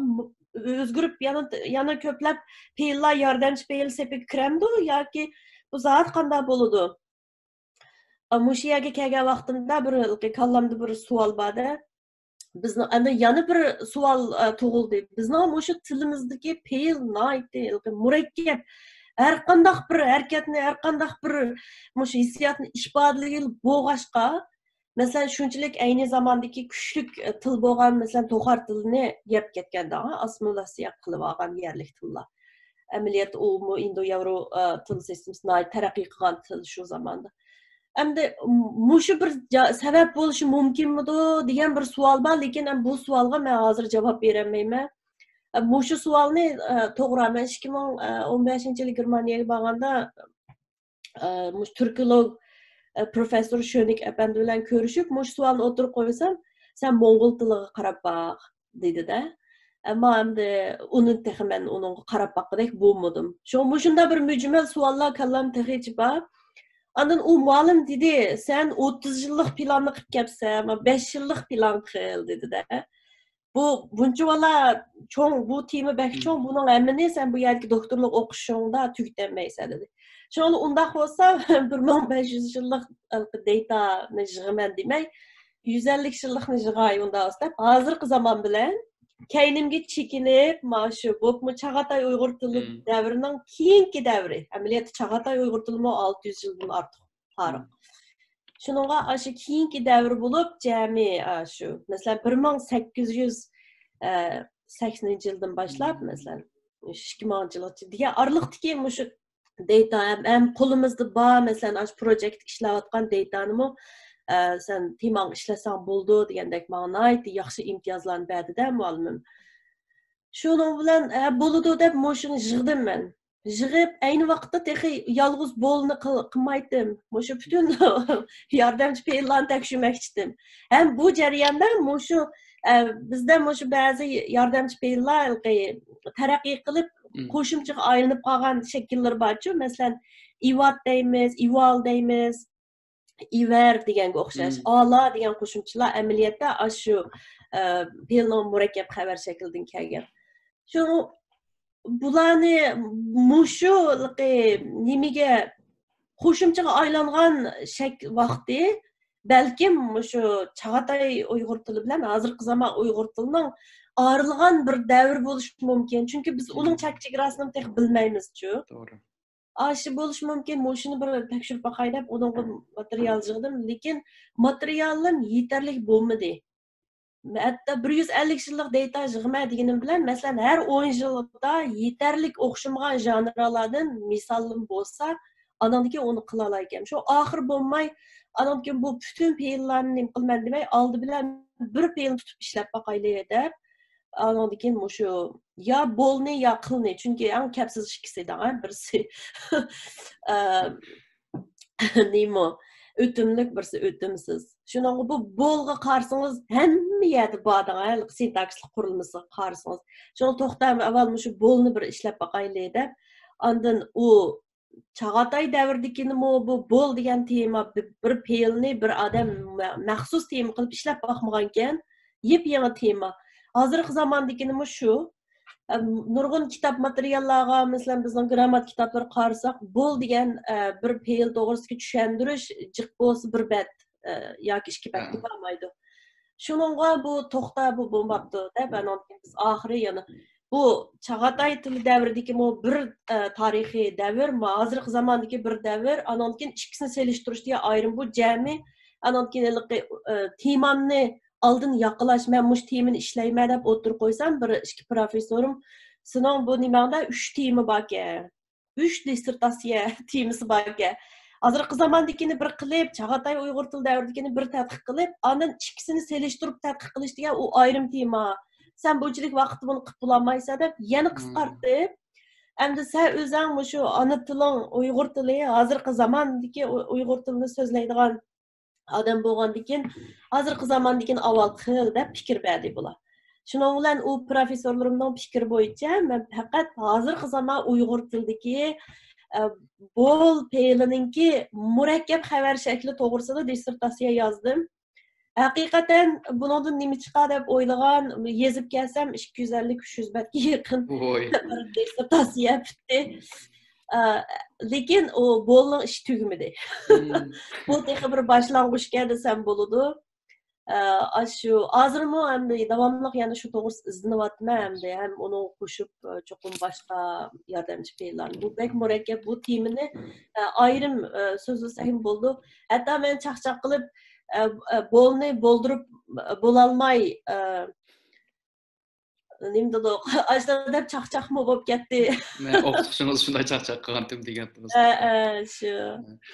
ئۆزگىرىپ، يەنە، يەنە كۆپلەپ پېئىللار ياردەمچى پېئىل سېپىگە كىرەمدۇ ياكى بۇ زادى قانداق بولىدۇ؟ ئا، مۇشۇ يەرگە كەلگەن ۋاقتىمدا بىر ھېلىقى كاللامدا بىر سوئال بار-دە. بىزنىڭ ئەنە يەنە بىر سوئال، ئە، تۇغۇلدى. بىزنىڭ مۇشۇ تىلىمىزدىكى پېئىل ناھايىتى ھېلىقى مۇرەككەپ. ھەر قانداق بىر ھەرىكەتنى، ھەر قانداق بىر مۇشۇ ھېسسىياتنى ئىپادىلىگىلى بولغاچقا، مەسىلەن، شۇنچىلىك ئەينى زاماندىكى كۈچلۈك، ئە، تىل بولغان، مەسىلەن، توخار تىلىنى يەپ كەتكەندە، ئاسسىمىلياتسىيە قىلىۋالغان يەرلىك تىللار. ئەمەلىيەتتە ئۇمۇ ئىندو ياۋرو، ئە، تىل سىستېمىسى ناھايىتى تەرەققىي قىلغان تىل شۇ زاماندا. ئەمدى مۇشۇ بىر جا-، سەۋەب بولۇشى مۇمكىنمىدۇ دېگەن بىر سوئال بار، لېكىن بۇ سوئالغا مەن ھازىر جاۋاب بېرەلمەيمەن. ئە، مۇشۇ سوئالنى، ئە، توغرا، مەن ئىككى مىڭ ئون بەشىنچى يىلى گېرمانىيەگە بارغاندا، ئە، مۇشۇ تۈركولوگ، ئە، پروفېسسور شۆنىك ئەپەندى بىلەن كۆرۈشۈپ، مۇشۇ سوئالنى ئوتتۇرىغا قويسام، سەن موڭغۇل تىلىغا قاراپ باق، دېدى-دە. ئەمما ئەمدى ئۇنى تېخى مەن ئۇنىڭغا قاراپ باققۇدەك بولمىدىم. شۇڭا مۇشۇنداق بىر مۈجمەل سوئاللار كاللام تېخىچە بار. ئاندىن ئۇ مۇئەللىم دېدى، سەن ئوتتۇز يىللىق پىلاننى قىلىپ كەپسەن، بەش يىللىق پىلان قىل، دېدى-دە. بۇ بۇنچىۋالا چوڭ، بۇ تېما بەك چوڭ، بۇنىڭ ھەممىنى سەن بۇ يەردىكى دوكتورلۇق ئوقۇشۇڭدا تۈگىتەلمەيسەن، دېدى. شۇڭا ئۇنداق بولسا، بىر مىڭ بەش يۈز يىللىق دېتانى يىغىمەن دېمەي، يۈز ئەللىك يىللىقنى يىغاي ئۇنداق بولسا دەپ، ھازىرقى زامان بىلەن كەينىمگە چېكىنىپ، مانا شۇ بولۇپمۇ چاغاتاي ئۇيغۇر تىلى دەۋرىنىڭ كېيىنكى دەۋرى، ئەمەلىيەتتە چاغاتاي ئۇيغۇر تىلىمۇ ئالتە يۈز يىلدىن ئارتۇق تارىخ. شۇنىڭغا ئاشۇ كېيىنكى دەۋر بولۇپ، جەمئىي، ئاشۇ، مەسىلەن، بىر مىڭ سەككىز يۈز، ئە، سەكسىنىنچى يىلدىن باشلاپ، مەسىلەن، ئىككى مىڭىنچى يىلغىچە دېگەن ئارىلىقتىكى مۇشۇ دېتا ھەم، ھەم قولىمىزدا بار، مەسىلەن، ئاشۇ پروجېكت ئىشلەۋاتقان دېتانىمۇ، ئە، سەن تېماڭ ئىشلەتسەڭ بولىدۇ دېگەندەك ماڭا ناھايىتى ياخشى ئىمتىيازلارنى بەردى-دە، مۇئەللىمىم. شۇنىڭ بىلەن، ھە، بولىدۇ دەپ مۇشۇنى يىغدىم مەن. يىغىپ، ئەينى ۋاقىتتا تېخى يالغۇز بولنى قىل-، قىلمايتتىم. مۇشۇ پۈتۈن ياردەمچى پېئىللارنى تەكشۈرمەكچىدىم. ھەم بۇ جەرياندا مۇشۇ، ئە، بىزدە مۇشۇ بەزى ياردەمچى پېئىللار ھېلىقى تەرەققىي قىلىپ، قوشۇمچىغا ئايلىنىپ قالغان شەكىللىرى بارچۇ. مەسىلەن، ئىۋات دەيمىز، ئىۋال دەيمىز. ئىۋەر دېگەنگە ئوخشاش، ئالا دېگەن قوشۇمچىلار ئەمەلىيەتتە ئاشۇ، ئە، پېئىلنىڭ مۇرەككەپ خەۋەر شەكلىدىن كەلگەن. شۇ بۇلارنى مۇشۇ نېمىگە، قوشۇمچىغا ئايلانغان شەك-، ۋاقتى بەلكىم مۇشۇ چاغاتاي ئۇيغۇر تىلى بىلەن ھازىرقى زامان ئۇيغۇر تىلىنىڭ ئايرىلغان بىر دەۋر بولۇشى مۇمكىن. چۈنكى بىز ئۇنىڭ چەك چېگراسىنى تېخى بىلمەيمىزچۇ. توغرا. ئاشۇ بولۇشى مۇمكىن، مۇشۇنى بىر تەكشۈرۈپ باقاي دەپ، ئۇنىڭغا ماتېرىيال يىغدىم، لېكىن ماتېرىيالىم يېتەرلىك بولمىدى. ھەتتا بىر يۈز ئەللىك يىللىق دېتا يىغىمەن دېگىنىم بىلەن، مەسىلەن، ھەر ئون يىلدا يېتەرلىك ئوخشىمىغان ژانىرلاردىن مىسالىم بولسا، ئاناندىن كېيىن ئۇنى قىلالايكەن. شۇ ئاخىر بولماي، ئاناندىن كېيىن بۇ پۈتۈن پېئىللارنى نېمە قىلىمەن دېمەي، ئالدى بىلەن بىر پېئىلنى تۇتۇپ ئىشلەپ باقايلى دەپ، ئاناندىن كېيىن مۇشۇ يا بولنى، يا قىلنى، چۈنكى ئەڭ كەپسىز ئىككىسى دەڭ، بىرسى، ئە، نېمە، ئۆتۈملۈك، بىرسى ئۆتۈمسىز. شۇنىڭغا بۇ بولغا قارىسىڭىز، ھەممە يەردە بار دەڭ، سىنتاكسىس قۇرۇلمىسىغا قارىسىڭىز. شۇڭا توختام ئاۋۋال مۇشۇ بولنى بىر ئىشلەپ باقايلى دەپ، ئاندىن ئۇ چاغاتاي دەۋرىدىكىنىمۇ بۇ بول دېگەن تېما، بىر، بىر پېئىلنى بىر ئادەم مە-، مەخسۇس تېما قىلىپ ئىشلەپ باقمىغانىكەن. يېپيېڭى تېما. ھازىرقى زاماندىكىنىمۇ شۇ. ئەم، نۇرغۇن كىتاب ماتېرىياللارغا، مەسىلەن، بىزنىڭ گرامماتىكا كىتابلىرىغا قارىساق، بول دېگەن، ئە، بىر پېئىل توغرىسىدىكى چۈشەندۈرۈش جىق بولسا بىر بەت، ئە، ياكى ئىككى بەتكە بارمايدۇ. شۇنىڭغا بۇ توختا، بۇ بولماپتۇ دەپ، ئانىڭدىن كېيىن بىز ئاخىرى يەنە بۇ چاغاتاي تىلى دەۋرىدىكىمۇ بىر، ئە، تارىخىي دەۋر، ما-، ھازىرقى زاماندىكى بىر دەۋر، ئانىڭدىن كېيىن ئىككىسىنى سېلىشتۇرۇش دېگەن ئايرىم، بۇ جەمئىي، ئانىڭدىن كېيىن ھېلىقى، ئە، تېمامنى ئالدىن ياقىلاش، مەن مۇشۇ تېمىنى ئىشلەيمەن دەپ ئوتتۇرىغا قويسام، بىر ئىككى پروفېسسورۇم، سېنىڭ بۇ نېمەڭدە ئۈچ تېما باركەن، ئۈچ دىسسېرتاتسىيە تېمىسى باركەن. ھازىرقى زاماندىكىنى بىر قىلىپ، چاغاتاي ئۇيغۇر تىلى دەۋرىدىكىنى بىر تەتقىق قىلىپ، ئاندىن ئىككىسىنى سېلىشتۇرۇپ تەتقىق قىلىش دېگەن ئۇ ئايرىم تېما. سەن بۇنچىلىك ۋاقىتتا بۇنى قىلىپ بولالمايسەن دەپ يەنە قىسقارتىپ، ئەمدى سەن ئۆزۈڭ مۇشۇ ئانا تىلىڭ ئۇيغۇر تىلى، ھازىرقى زاماندىكى ئۇ-، ئۇيغۇر تىلىنى سۆزلەيدىغان ئادەم بولغاندىكىن، ھازىرقى زاماندىكىن ئاۋۋال قىل دەپ پىكىر بەردى بۇلار. شۇنىڭ بىلەن ئۇ پروفېسسورلىرىمنىڭ پىكرى بويىچە مەن پەقەت ھازىرقى زامان ئۇيغۇر تىلىدىكى، ئە، بول پېئىلىنىڭكى مۇرەككەپ خەۋەر شەكلى توغرىسىدا دىسسېرتاتسىيە يازدىم. ھەقىقەتەن بۇنىڭدىن نېمە چىقار دەپ ئويلىغان، يېزىپ كەلسەم ئىككى يۈز ئەللىك، ئۈچ يۈز بەتكە يېقىن بىر دىسسېرتاتسىيە پۈتتى. ئە، لېكىن ئۇ بولنىڭ ئىشى تۈگىمىدى. بۇ تېخى بىر باشلانغۇچكەن دېسەم بولىدۇ. ئە، ئاشۇ ھازىرمۇ ئەمدى داۋاملىق يەنە شۇ توغرىسىدا ئىزدىنىۋاتىمەن ئەمدى. ھەم ئۇنىڭغا قوشۇپ، ئە، چوقۇم باشقا ياردەمچى پېئىللارنى. بۇ بەك مۇرەككەپ. بۇ تېمىنى، ئە، ئايرىم، ئە، سۆزلىسەكمۇ بولىدۇ. ھەتتا مەن چاقچاق قىلىپ، ئە، ئە، بولنى بولدۇرۇپ، ئە، بولالماي، ئە، نېمە دېدۇق، ئاشۇنداق دەپ چاقچاقمۇ بولۇپ كەتتى. مەن ئوقۇتقۇچىڭىز شۇنداق چاقچاق قىلغانتىم دېگەنتىڭىز. ھە، ھە، شۇ.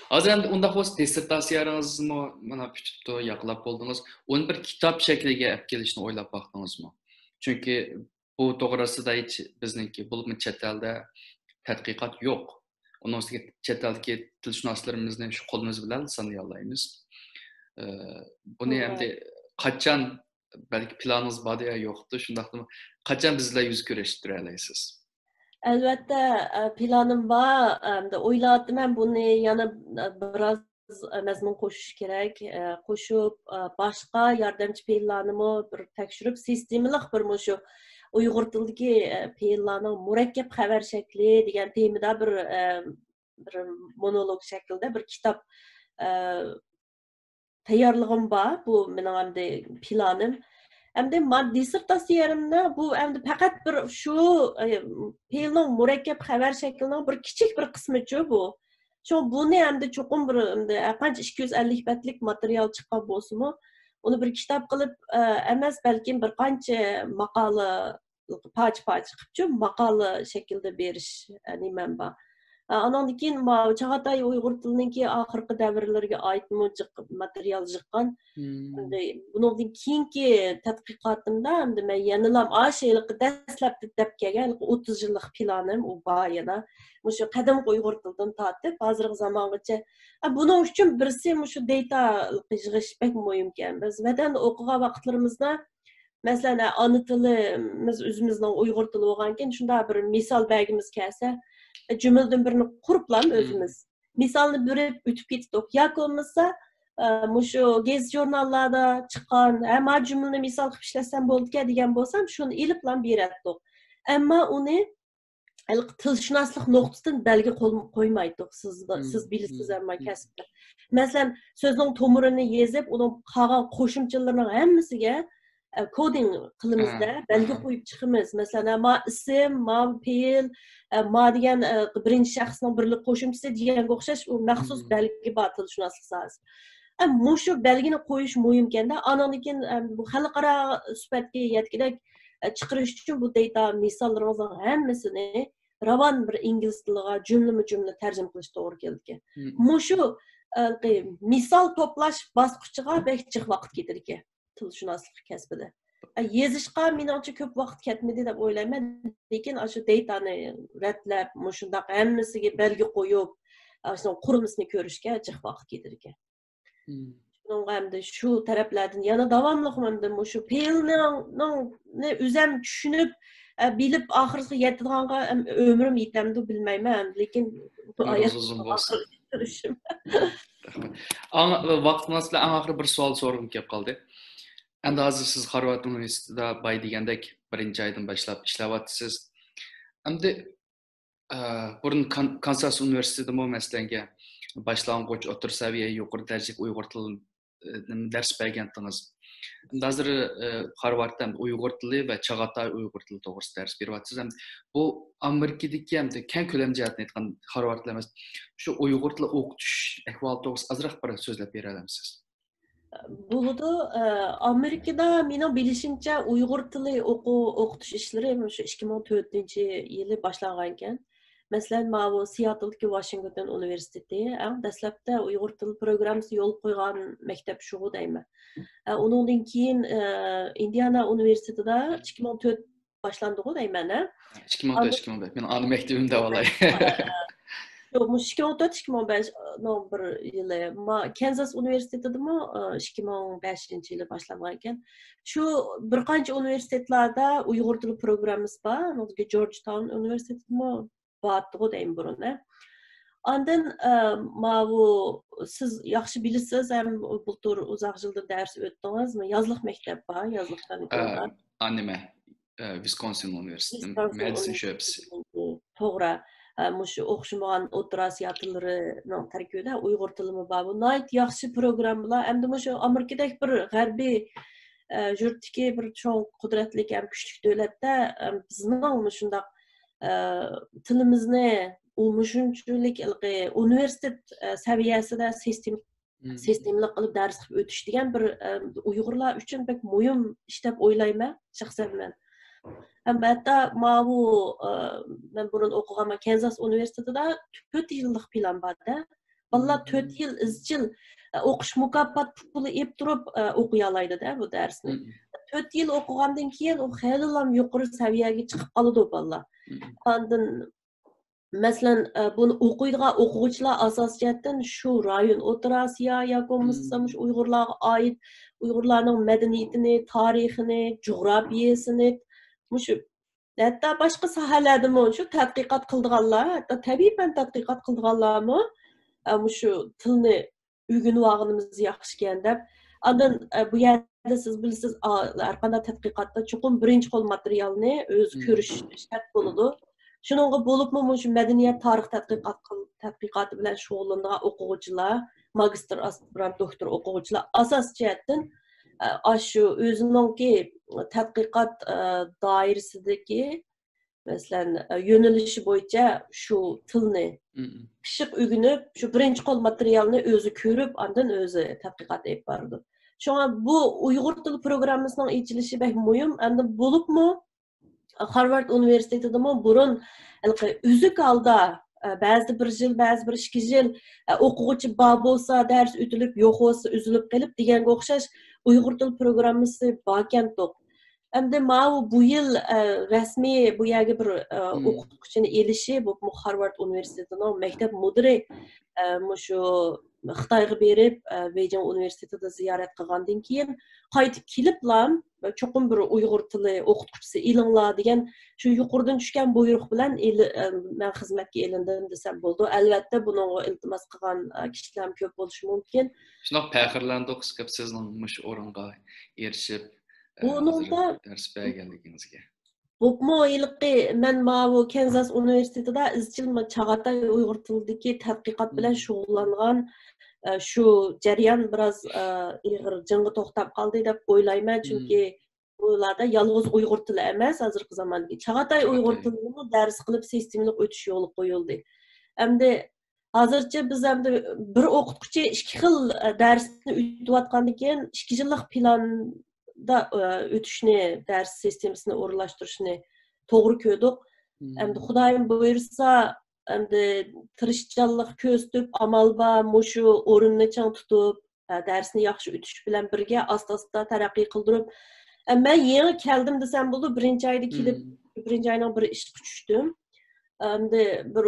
ھازىر ئەمدى ئۇنداق بولسا دىسسېرتاتسىيەڭىزمۇ مانا پۈتۈپتۇ، ياقلاپ بولدىڭىز. ئۇنى بىر كىتاب شەكلىگە ئەپ كېلىشنى ئويلاپ باقتىڭىزمۇ؟ چۈنكى بۇ توغرىسىدا ھېچ بىزنىڭكى، بولۇپمۇ چەت ئەلدە تەتقىقات يوق. ئۇنىڭ ئۈستىگە چەت ئەلدىكى تىلشۇناسلىرىمىزنى شۇ قولىمىز بىلەن سانىيالايمىز. ئە، بۇنى توغرا. ئەمدى قاچان، بەلكى پىلانىڭىز باردۇ يا يوقتۇ، شۇنداقتىمۇ قاچان بىز بىلەن يۈز كۆرۈشتۈرەلەيسىز؟ ئەلۋەتتە، ئە، پىلانىم بار. ئەمدى ئويلاۋاتىمەن بۇنى يەنە، ئە، بىراز، ئە، مەزمۇن قوشۇش كېرەك. ئە، قوشۇپ، ئە، باشقا ياردەمچى پېئىللارنىمۇ بىر تەكشۈرۈپ، سىستېمىلىق بىر مۇشۇ ئۇيغۇر تىلىدىكى، ئە، پېئىللارنىڭ مۇرەككەپ خەۋەر شەكلى دېگەن تېمىدا بىر، ئە، بىر مونولوگ شەكلىدە بىر كىتاب، ئە، تەييارلىقىم بار. بۇ مېنىڭ ئەمدى پىلانىم. ئەمدى ما-، دىسسېرتاتسىيەمدە بۇ ئەمدى پەقەت بىر شۇ، ئە، پېئىلنىڭ مۇرەككەپ خەۋەر شەكلىنىڭ بىر كىچىك بىر قىسمىچۇ بۇ. شۇڭا بۇنى ئەمدى چوقۇم بىر، ئەمدى ھەرقانچە ئىككى يۈز ئەللىك بەتلىك ماتېرىيال چىققان بولسىمۇ، ئۇنى بىر كىتاب قىلىپ، ئە، ئەمەس، بەلكىم بىر قانچە ماقالە پارچە-پارچە قىلىپچۇ ماقالە شەكلىدە بېرىش، ئە، نېمەم بار. ئە، ئانىڭدىن كېيىن ماۋۇ چاغاتاي ئۇيغۇر تىلىنىڭكى ئاخىرقى دەۋرلىرىگە ئائىتمۇ جىق ماتېرىيال يىغقان. ئەمدى بۇنىڭدىن كېيىنكى تەتقىقاتىمدا ئەمدى مەن يەنىلا ئاشۇ ھېلىقى دەسلەپتە دەپ كەلگەن ھېلىقى ئوتتۇز يىللىق پىلانىم ئۇ بار يەنە. مۇشۇ قەدىمكى ئۇيغۇر تىلىدىن تارتىپ ھازىرقى زامانغىچە. ئە، بۇنىڭ ئۈچۈن بىرسى مۇشۇ دېتا يىغىش بەك مۇھىمكەن. بىز ۋەتەندە ئوقۇغان ۋاقىتلىرىمىزدا مەسىلەن، ئانا تىلىمىز ئۆزىمىزنىڭ ئۇيغۇر تىلى بولغانكىن، شۇنداق بىر مىسال بەرگىمىز كەلسە، جۈملىدىن بىرنى قۇرۇپلا ئۆزىمىز مىسالنى بېرىپ ئۆتۈپ كېتىدۇق. ياكى بولمىسا، ئە، مۇشۇ گېزىت ژۇرناللاردا چىققان، ھە، ما جۈملىنى مىسال قىلىپ ئىشلەتسەم بولىدىكەن دېگەن بولسام، شۇنى ئېلىپلا بېرەتتۇق. ئەمما ئۇنى ھېلىقى تىلشۇناسلىق نۇقتىسىدىن بەلگە قول-، قويمايتتۇق. سىز، سىز بىلىسىز ھەممە كەسىپتە. مەسىلەن، سۆزنىڭ تومۇرىنى يېزىپ، ئۇنىڭ قالغان قوشۇمچىلىرىنىڭ ھەممىسىگە، ئە، كودىڭ قىلىمىزدە، بەلگە قويۇپ چىقىمىز. مەسىلەن، ما ئىسىم، ما پېئىل، ئە، ما دېگەن، ئە، بىرىنچى شەخسنىڭ بىرلىك قوشۇمچىسى دېگەنگە ئوخشاش، ئۇ مەخسۇس بەلگە بار تىلشۇناسلىق ساھەسى. ئە، مۇشۇ بەلگىنى قويۇش مۇھىمكەندە، ئانىڭدىن كېيىن، ئە، بۇ خەلقئارا سۈپەتكە يەتكۈدەك، ئە، چىقىرىش ئۈچۈن بۇ دېيتا مىساللىرىڭىزنىڭ ھەممىسىنى راۋان بىر ئىنگلىز تىلىغا جۈملىمۇ جۈملە تەرجىمە قىلىش توغرا كېلىدىكەن. مۇشۇ، ئە، مىسال توپلاش باسقۇچىغا بەك جىق ۋاقىت كېتىدىكەن تىلشۇناسلىق كەسپىدە. ئە، يېزىشقا مېنىڭچە كۆپ ۋاقىت كەتمىدى دەپ ئويلايمەن، لېكىن ئاشۇ دېيتانى رەتلەپ، مۇشۇنداق ھەممىسىگە بەلگە قويۇپ، ئاشۇنىڭ قۇرۇلمىسىنى كۆرۈشكە جىق ۋاقىت كېتىدىكەن. شۇنىڭغا ئەمدى شۇ تەرەپلەردىن يەنە داۋاملىق ئەمدى مۇشۇ پېئىلنىڭ، نىڭ، نى ئۆزەم چۈشىنىپ، ئە، بىلىپ ئاخىرىغا يەتىدىغانغا ئەم-، ئۆمرۈم يېتەمدۇ بىلمەيمەن، لېكىن بۇ ئۆمرىڭىز ئۇزۇن بولسۇن. ئاخىرى كۆرۈشۈم. ئاڭ-، ۋاقىت مۇناسىۋىتى بىلەن ئەڭ ئاخىرى بىر سوئال سورىغۇم كېلىپ قالدى. ئەمدى ھازىر سىز خارۋارد ئۇنىۋېرسىتېتىدا بايا دېگەندەك بىرىنچى ئايدىن باشلاپ ئىشلەۋاتىسىز. ئەمدى، ئە، بۇرۇن كان-، كانساس ئۇنىۋېرسىتېتىدىمۇ، مەسىلەنگە، باشلانغۇچ، ئوتتۇرا سەۋىيە، يۇقىرى دەرىجىلىك ئۇيغۇر تىلى، ئە، دەرس بەرگەنتىڭىز. ئەمدى ھازىر، ئە، خارۋاردتا ئۇيغۇر تىلى ۋە چاغاتاي ئۇيغۇر تىلى توغرىسىدا دەرس بېرىۋاتىسىز. ئەمدى بۇ ئامېرىكىدىكى ئەمدى كەڭ كۆلەم جەھەتتىن ئېيتقان خارۋاردلا ئەمەس، شۇ ئۇيغۇر تىلى ئوقۇتۇش ئەھۋالى توغرىسىدا ئازراق بىر سۆزلەپ بېرەلەمسىز؟ بولىدۇ. ئە، ئامېرىكىدا مېنىڭ بىلىشىمچە ئۇيغۇر تىلى ئوقۇ-، ئوقۇتۇش ئىشلىرى مۇشۇ ئىككى مىڭ تۆتىنچى يىلى باشلانغانىكەن. مەسىلەن، ماۋۇ سىياتلدىكى ۋاشىنگتون ئۇنىۋېرسىتېتى ئەڭ دەسلەپتە ئۇيغۇر تىل پروگراممىسى يولغا قويغان مەكتەپ شۇغۇ دەيمەن. ئە، ئۇنىڭدىن كېيىن، ئە، ئىندىئانا ئۇنىۋېرسىتېتىدا ئىككى مىڭ تۆت باشلاندىغۇ دەيمەن، ھە؟ ئىككى مىڭ تۆت، ئاندىن ئىككى مىڭ بەش. مېنىڭ ئانا مەكتىۋىم دەۋالاي. شۇ، مۇشۇ ئىككى مىڭ تۆت، ئىككى مىڭ بەش نىڭ بىر يىلى. ما-، كەنزاس ئۇنىۋېرسىتېتىدىمۇ، ئىككى مىڭ بەشىنچى يىلى باشلانغان ئىكەن. شۇ بىر قانچە ئۇنىۋېرسىتېتلاردا ئۇيغۇر تىلى پروگراممىسى بار. جورج تاون ئۇنىۋېرسىتېتىدىمۇ بارتتىغۇ دەيمەن بۇرۇن، ھە. ئاندىن، ئە، ماۋۇ سىز ياخشى بىلىسىز، ھەم بۇلتۇر ئۇزاق يىلدىن دەرس ئۆتتىڭىز. يازلىق مەكتەپ بار، يازلىق كانىكۇل بار. ئا، نېمە، ئە، ۋىسكونسىن ئۇنىۋېرسىتېتىدىن، ۋىسكونسىن مادىسون ئۇنىۋېرسىتېتى. شۆبىسى. توغرا. ئە، مۇشۇ ئوخشىمىغان ئوتتۇرا ئاسىيا تىللىرىنىڭ تەركىبىدە ئۇيغۇر تىلىمۇ بار. بۇ ناھايىتى ياخشى پروگراممىلار. ئەمدى مۇشۇ ئامېرىكىدەك بىر غەربىي، ئە، يۇرتتىكى بىر چوڭ قۇدرەتلىك ھەم كۈچلۈك دۆلەتتە، ئە، بىزنىڭ مۇشۇنداق، ئە، تىلىمىزنى ئۇ مۇشۇنچىلىك ھېلىقى ئۇنىۋېرسىتېت، ئە، سەۋىيەسىدە سىستېم-، سىستېمىلىق قىلىپ دەرس قىلىپ ئۆتۈش دېگەن بىر، ئە، ئۇيغۇرلار ئۈچۈن بەك مۇھىم ئىش دەپ ئويلايمەن شەخسەن مەن. ھەم ھەتتا ماۋۇ، ئە، مەن بۇرۇن ئوقۇغان كەنزاس ئۇنىۋېرسىتېتىدا تۆت يىللىق پىلان بار-دە. بالىلار تۆت يىل ئىزچىل، ئە، ئوقۇش مۇكاپات پۇلى ئېلىپ تۇرۇپ، ئە، ئوقۇيالايدۇ-دە بۇ دەرسنى. تۆت يىل ئوقۇغاندىن كېيىن ئۇ خېلىلا يۇقىرى سەۋىيەگە چىقىپ قالىدۇ بالىلار. ئاندىن مەسىلەن، ئە، بۇنى ئوقۇيدىغان ئوقۇغۇچىلار ئاساسىي جەھەتتىن شۇ رايون، ئوتتۇرا ئاسىيا ياكى بولمىسا مۇشۇ ئۇيغۇرلارغا ئائىت ئۇيغۇرلارنىڭ مەدەنىيىتىنى، تارىخىنى، جۇغراپىيەسىنى، مۇشۇ ھەتتا باشقا ساھەلەردىمۇ شۇ تەتقىقات قىلىدىغانلار، ھەتتا تەبىئىي پەن تەتقىقات قىلىدىغانلارمۇ، ئە، مۇشۇ تىلنى ئۆگىنىۋالغىنىمىز ياخشىكەن دەپ. ئاندىن، ئە، بۇ يەردە سىز بىلىسىز، ئا، ھەرقانداق تەتقىقاتتا چوقۇم بىرىنچى قول ماتېرىيالنى ئۆزى كۆرۈش شەرت بولىدۇ. شۇنىڭغا بولۇپمۇ مۇشۇ مەدەنىيەت تارىخ تەتقىقات قىل-، تەتقىقاتى بىلەن شۇغۇللىنىدىغان ئوقۇغۇچىلار، ماگىستىر، ئاسپىرانت، دوكتور ئوقۇغۇچىلار ئاساسىي جەھەتتىن، ئە، ئاشۇ ئۆزىنىڭكى تەتقىقات، ئە، دائىرىسىدىكى مەسىلەن، يۆنىلىشى بويىچە شۇ تىلنى پىششىق ئۆگىنىپ، شۇ بىرىنچى قول ماتېرىيالنى ئۆزى كۆرۈپ، ئاندىن ئۆزى تەتقىقات ئېلىپ بارىدۇ. شۇڭا بۇ ئۇيغۇر تىل پروگراممىسىنىڭ ئېچىلىشى بەك مۇھىم. ئەمدى بولۇپمۇ خارۋارد ئۇنىۋېرسىتېتىدىمۇ بۇرۇن ھېلىقى ئۈزۈك ھالدا، بەزىدە بىر يىل، بەزىدە بىر ئىككى يىل، ئوقۇغۇچى بار بولسا دەرس ئۆتۈلۈپ، يوق بولسا ئۈزۈلۈپ قېلىپ دېگەنگە ئوخشاش ئۇيغۇر تىل پروگراممىسى باركەنتۇق. ئەمدى ماۋۇ بۇ يىل، ئە، رەسمىي بۇ يەرگە بىر، ئە، ئوقۇتقۇچىنى ئېلىشى، بۇ، بۇ خارۋارد ئۇنىۋېرسىتېتىنىڭ مەكتەپ مۇدىرى، ئە، مۇشۇ خىتايغا بېرىپ، ئە، بېيجىڭ ئۇنىۋېرسىتېتىدا زىيارەت قىلغاندىن كېيىن، قايتىپ كېلىپلا، چوقۇم بىر ئۇيغۇر تىلى ئوقۇتقۇچىسى ئېلىڭلار دېگەن شۇ يۇقىرىدىن چۈشكەن بۇيرۇق بىلەن ئېلى-، ئە، مەن خىزمەتكە ئېلىندىم دېسەم بولىدۇ. ئەلۋەتتە، بۇنىڭغا ئىلتىماس قىلغان، ئە، كىشىلەرمۇ كۆپ بولۇشى مۇمكىن. شۇنداق پەخىرلەندۇق، سىزنىڭ مۇشۇ ئورۇنغا ئېرىشىپ، ئە، بۇنىڭدا ھازىر دەرس بەرگەنلىكىڭىزگە. بولۇپمۇ ھېلىقى مەن ماۋۇ كەنزاس ئۇنىۋېرسىتېتىدا ئىزچىل ما-، چاغاتاي ئۇيغۇر تىلىدىكى تەتقىقات بىلەن شۇغۇللانغان، ئە، شۇ جەريان بىراز، ئە، ئېغىر جىڭغا توختاپ قالدى دەپ ئويلايمەن، چۈنكى بۇلاردا يالغۇز ئۇيغۇر تىلى ئەمەس، ھازىرقى زاماندىكى چاغاتاي ئۇيغۇر تىلىنىمۇ دەرس قىلىپ سىستېمىلىق ئۆتۈش يولى قويۇلدى. ئەمدى ھازىرچە بىز ئەمدى بىر ئوقۇتقۇچى ئىككى خىل، ئە، دەرسنى ئۆتۈۋاتقاندىن كېيىن، ئىككى يىللىق پىلاندا، ئە، ئۆتۈشنى، دەرس سىستېمىسىنى ئورۇنلاشتۇرۇشنى توغرا كۆردۇق. ئەمدى خۇدايىم بۇيرۇسا، ئەمدى تىرىشچانلىق كۆرسىتىپ، ئامال بار، مۇشۇ ئورۇننى چىڭ تۇتۇپ، ئە، دەرسنى ياخشى ئۆتۈش بىلەن بىرگە ئاستا-ئاستا تەرەققىي قىلدۇرۇپ، ئە، مەن يېڭى كەلدىم دېسەم بولىدۇ، بىرىنچى ئايدا كېلىپ، بىرىنچى ئاينىڭ بىر ئىشقا چۈشتۈم. ئەمدى بىر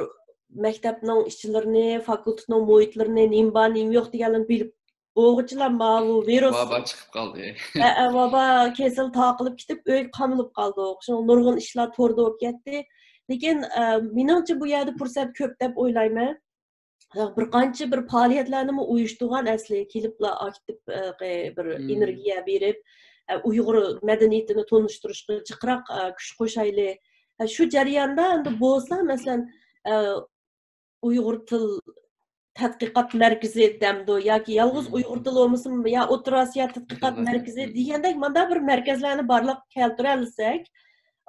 مەكتەپنىڭ ئىچلىرىنى، فاكۇلتېتنىڭ مۇھىتلىرىنى، نېمە بار، نېمە يوق دېگەنلەرنى بىلىپ بولغۇچىلا ماۋۇ ۋىرۇس، ۋابا چىقىپ قالدى. ئە، ئە، ۋابا كېسەل تارقىلىپ كېتىپ، ئۆيگە قامىلىپ قالدۇق. شۇڭا نۇرغۇن ئىشلار توردا بولۇپ كەتتى. لېكىن، ئە، مېنىڭچە بۇ يەردە پۇرسەت كۆپ دەپ ئويلايمەن. بىر قانچە بىر پائالىيەتلەرنىمۇ ئۇيۇشتۇرغان ئەسلى، كېلىپلا ئاكتىپ، ئە، بىر ئېنېرگىيە بېرىپ، ئە، ئۇيغۇر مەدەنىيىتىنى تونۇشتۇرۇشقا جىقراق، ئە، كۈچ قوشايلى. ئە، شۇ جەرياندا ئەمدى بولسا، مەسىلەن، ئە، ئۇيغۇر تىل تەتقىقات مەركىزى دەمدۇ ياكى يالغۇز ئۇيغۇر تىلى بولمىسىمۇ، يا ئوتتۇرا ئاسىيا تەتقىقات مەركىزى دېگەندەك مانداق بىر مەركەزلەرنى بارلىققا كەلتۈرەلىسەك،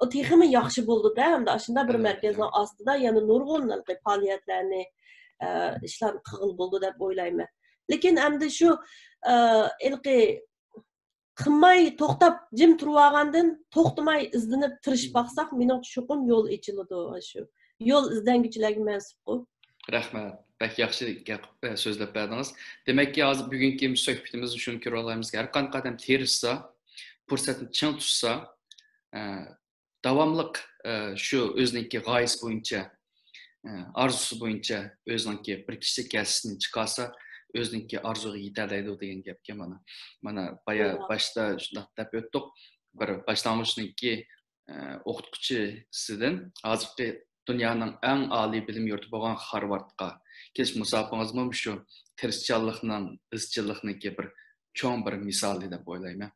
ئۇ تېخىمۇ ياخشى بولىدۇ-دە، ئەمدى ئاشۇنداق بىر مەركەزنىڭ ئاستىدا يەنە نۇرغۇن ھېلىقى پائالىيەتلەرنى، ئە، ئىشلارنى قىلغىلى بولىدۇ دەپ ئويلايمەن. لېكىن ئەمدى شۇ، ئە، ھېلىقى قىلماي توختاپ جىم تۇرۇۋالغاندىن توختىماي ئىزدىنىپ تىرىشىپ باقساق، مېنىڭچە چوقۇم يول ئېچىلىدۇ، شۇ يول ئىزدەنگۈچىلەرگە مەنسۇپقۇ. رەھمەت. بەك ياخشى گەپ، ئە، سۆزلەپ بەردىڭىز. دېمەككى، ھازىر بۈگۈنكى سۆھبىتىمىزدە شۇنى كۆرۈۋالايمىزكى، ھەر قانداق ئادەم تىرىشسا، پۇرسەتنى چىڭ تۇتسا، ئە، داۋاملىق، ئە، شۇ ئۆزىنىڭكى غايىسى بويىچە، ئە، ئارزۇسى بويىچە ئۆزىنىڭكى بىر كىشىلىك ھەسسىسىنى چىقارسا، ئۆزىنىڭكى ئارزۇغا يېتەلەيدۇ دېگەن گەپكەن مانا. مانا بايا باشتا شۇنداق دەپ ئۆتتۇق. بىر باشلانغۇچنىڭكى، ئە، ئوقۇتقۇچىسىدىن ھازىرقى دۇنيانىڭ ئەڭ ئالىي بىلىم يۇرتى بولغان خارۋاردقا كېلىش مۇساپىڭىزمۇ مۇشۇ تىرىشچانلىقنىڭ، ئىزچىللىقنىڭكى بىر چوڭ بىر مىسالى دەپ ئويلايمەن.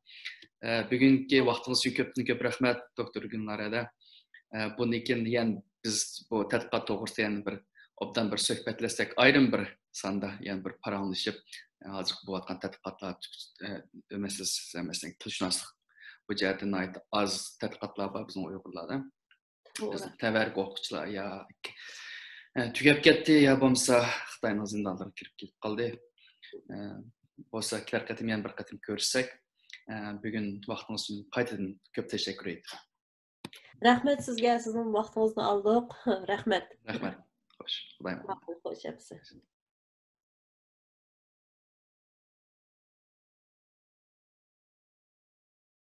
ئە، بۈگۈنكى ۋاقتىڭىز ئۈچۈن كۆپتىن كۆپ رەھمەت، دوكتور گۈلنارەدە. ئە، بۇندىن كېيىن يەنە بىز بۇ تەتقىقات توغرىسىدا يەنە بىر ئوبدان بىر سۆھبەتلەشسەك، ئايرىم بىر ساندا يەنە بىر پاراڭلىشىپ، ئە، ھازىرقى بولۇۋاتقان تەتقىقاتلار، ئە، مەسىلىسى، مەسىلەن، تىلشۇناسلىق بۇ جەھەتتە ناھايىتى ئاز تەتقىقاتلار بار بىزنىڭ ئۇيغۇرلاردا. بىز تەۋەلىك ئوقۇغۇچىلار يا، ئە، تۈگەپ كەتتى يا بولمىسا خىتاينىڭ زىندانلىرىغا كىرىپ كېتىپ قالدى. ئە، بولسا كېلەر قېتىم يەنە بىر قېتىم كۆرۈشسەك، ئە، بۈگۈن ۋاقتىڭىز ئۈچۈن قايتىدىن كۆپ تەشەككۈر ئېيتىمەن. رەھمەت سىزگە، سىزنىڭ ۋاقتىڭىزنى ئالدۇق. رەھمەت. رەھمەت. خوش، خۇدايىم. ماقۇل، خوش، ئەپسە.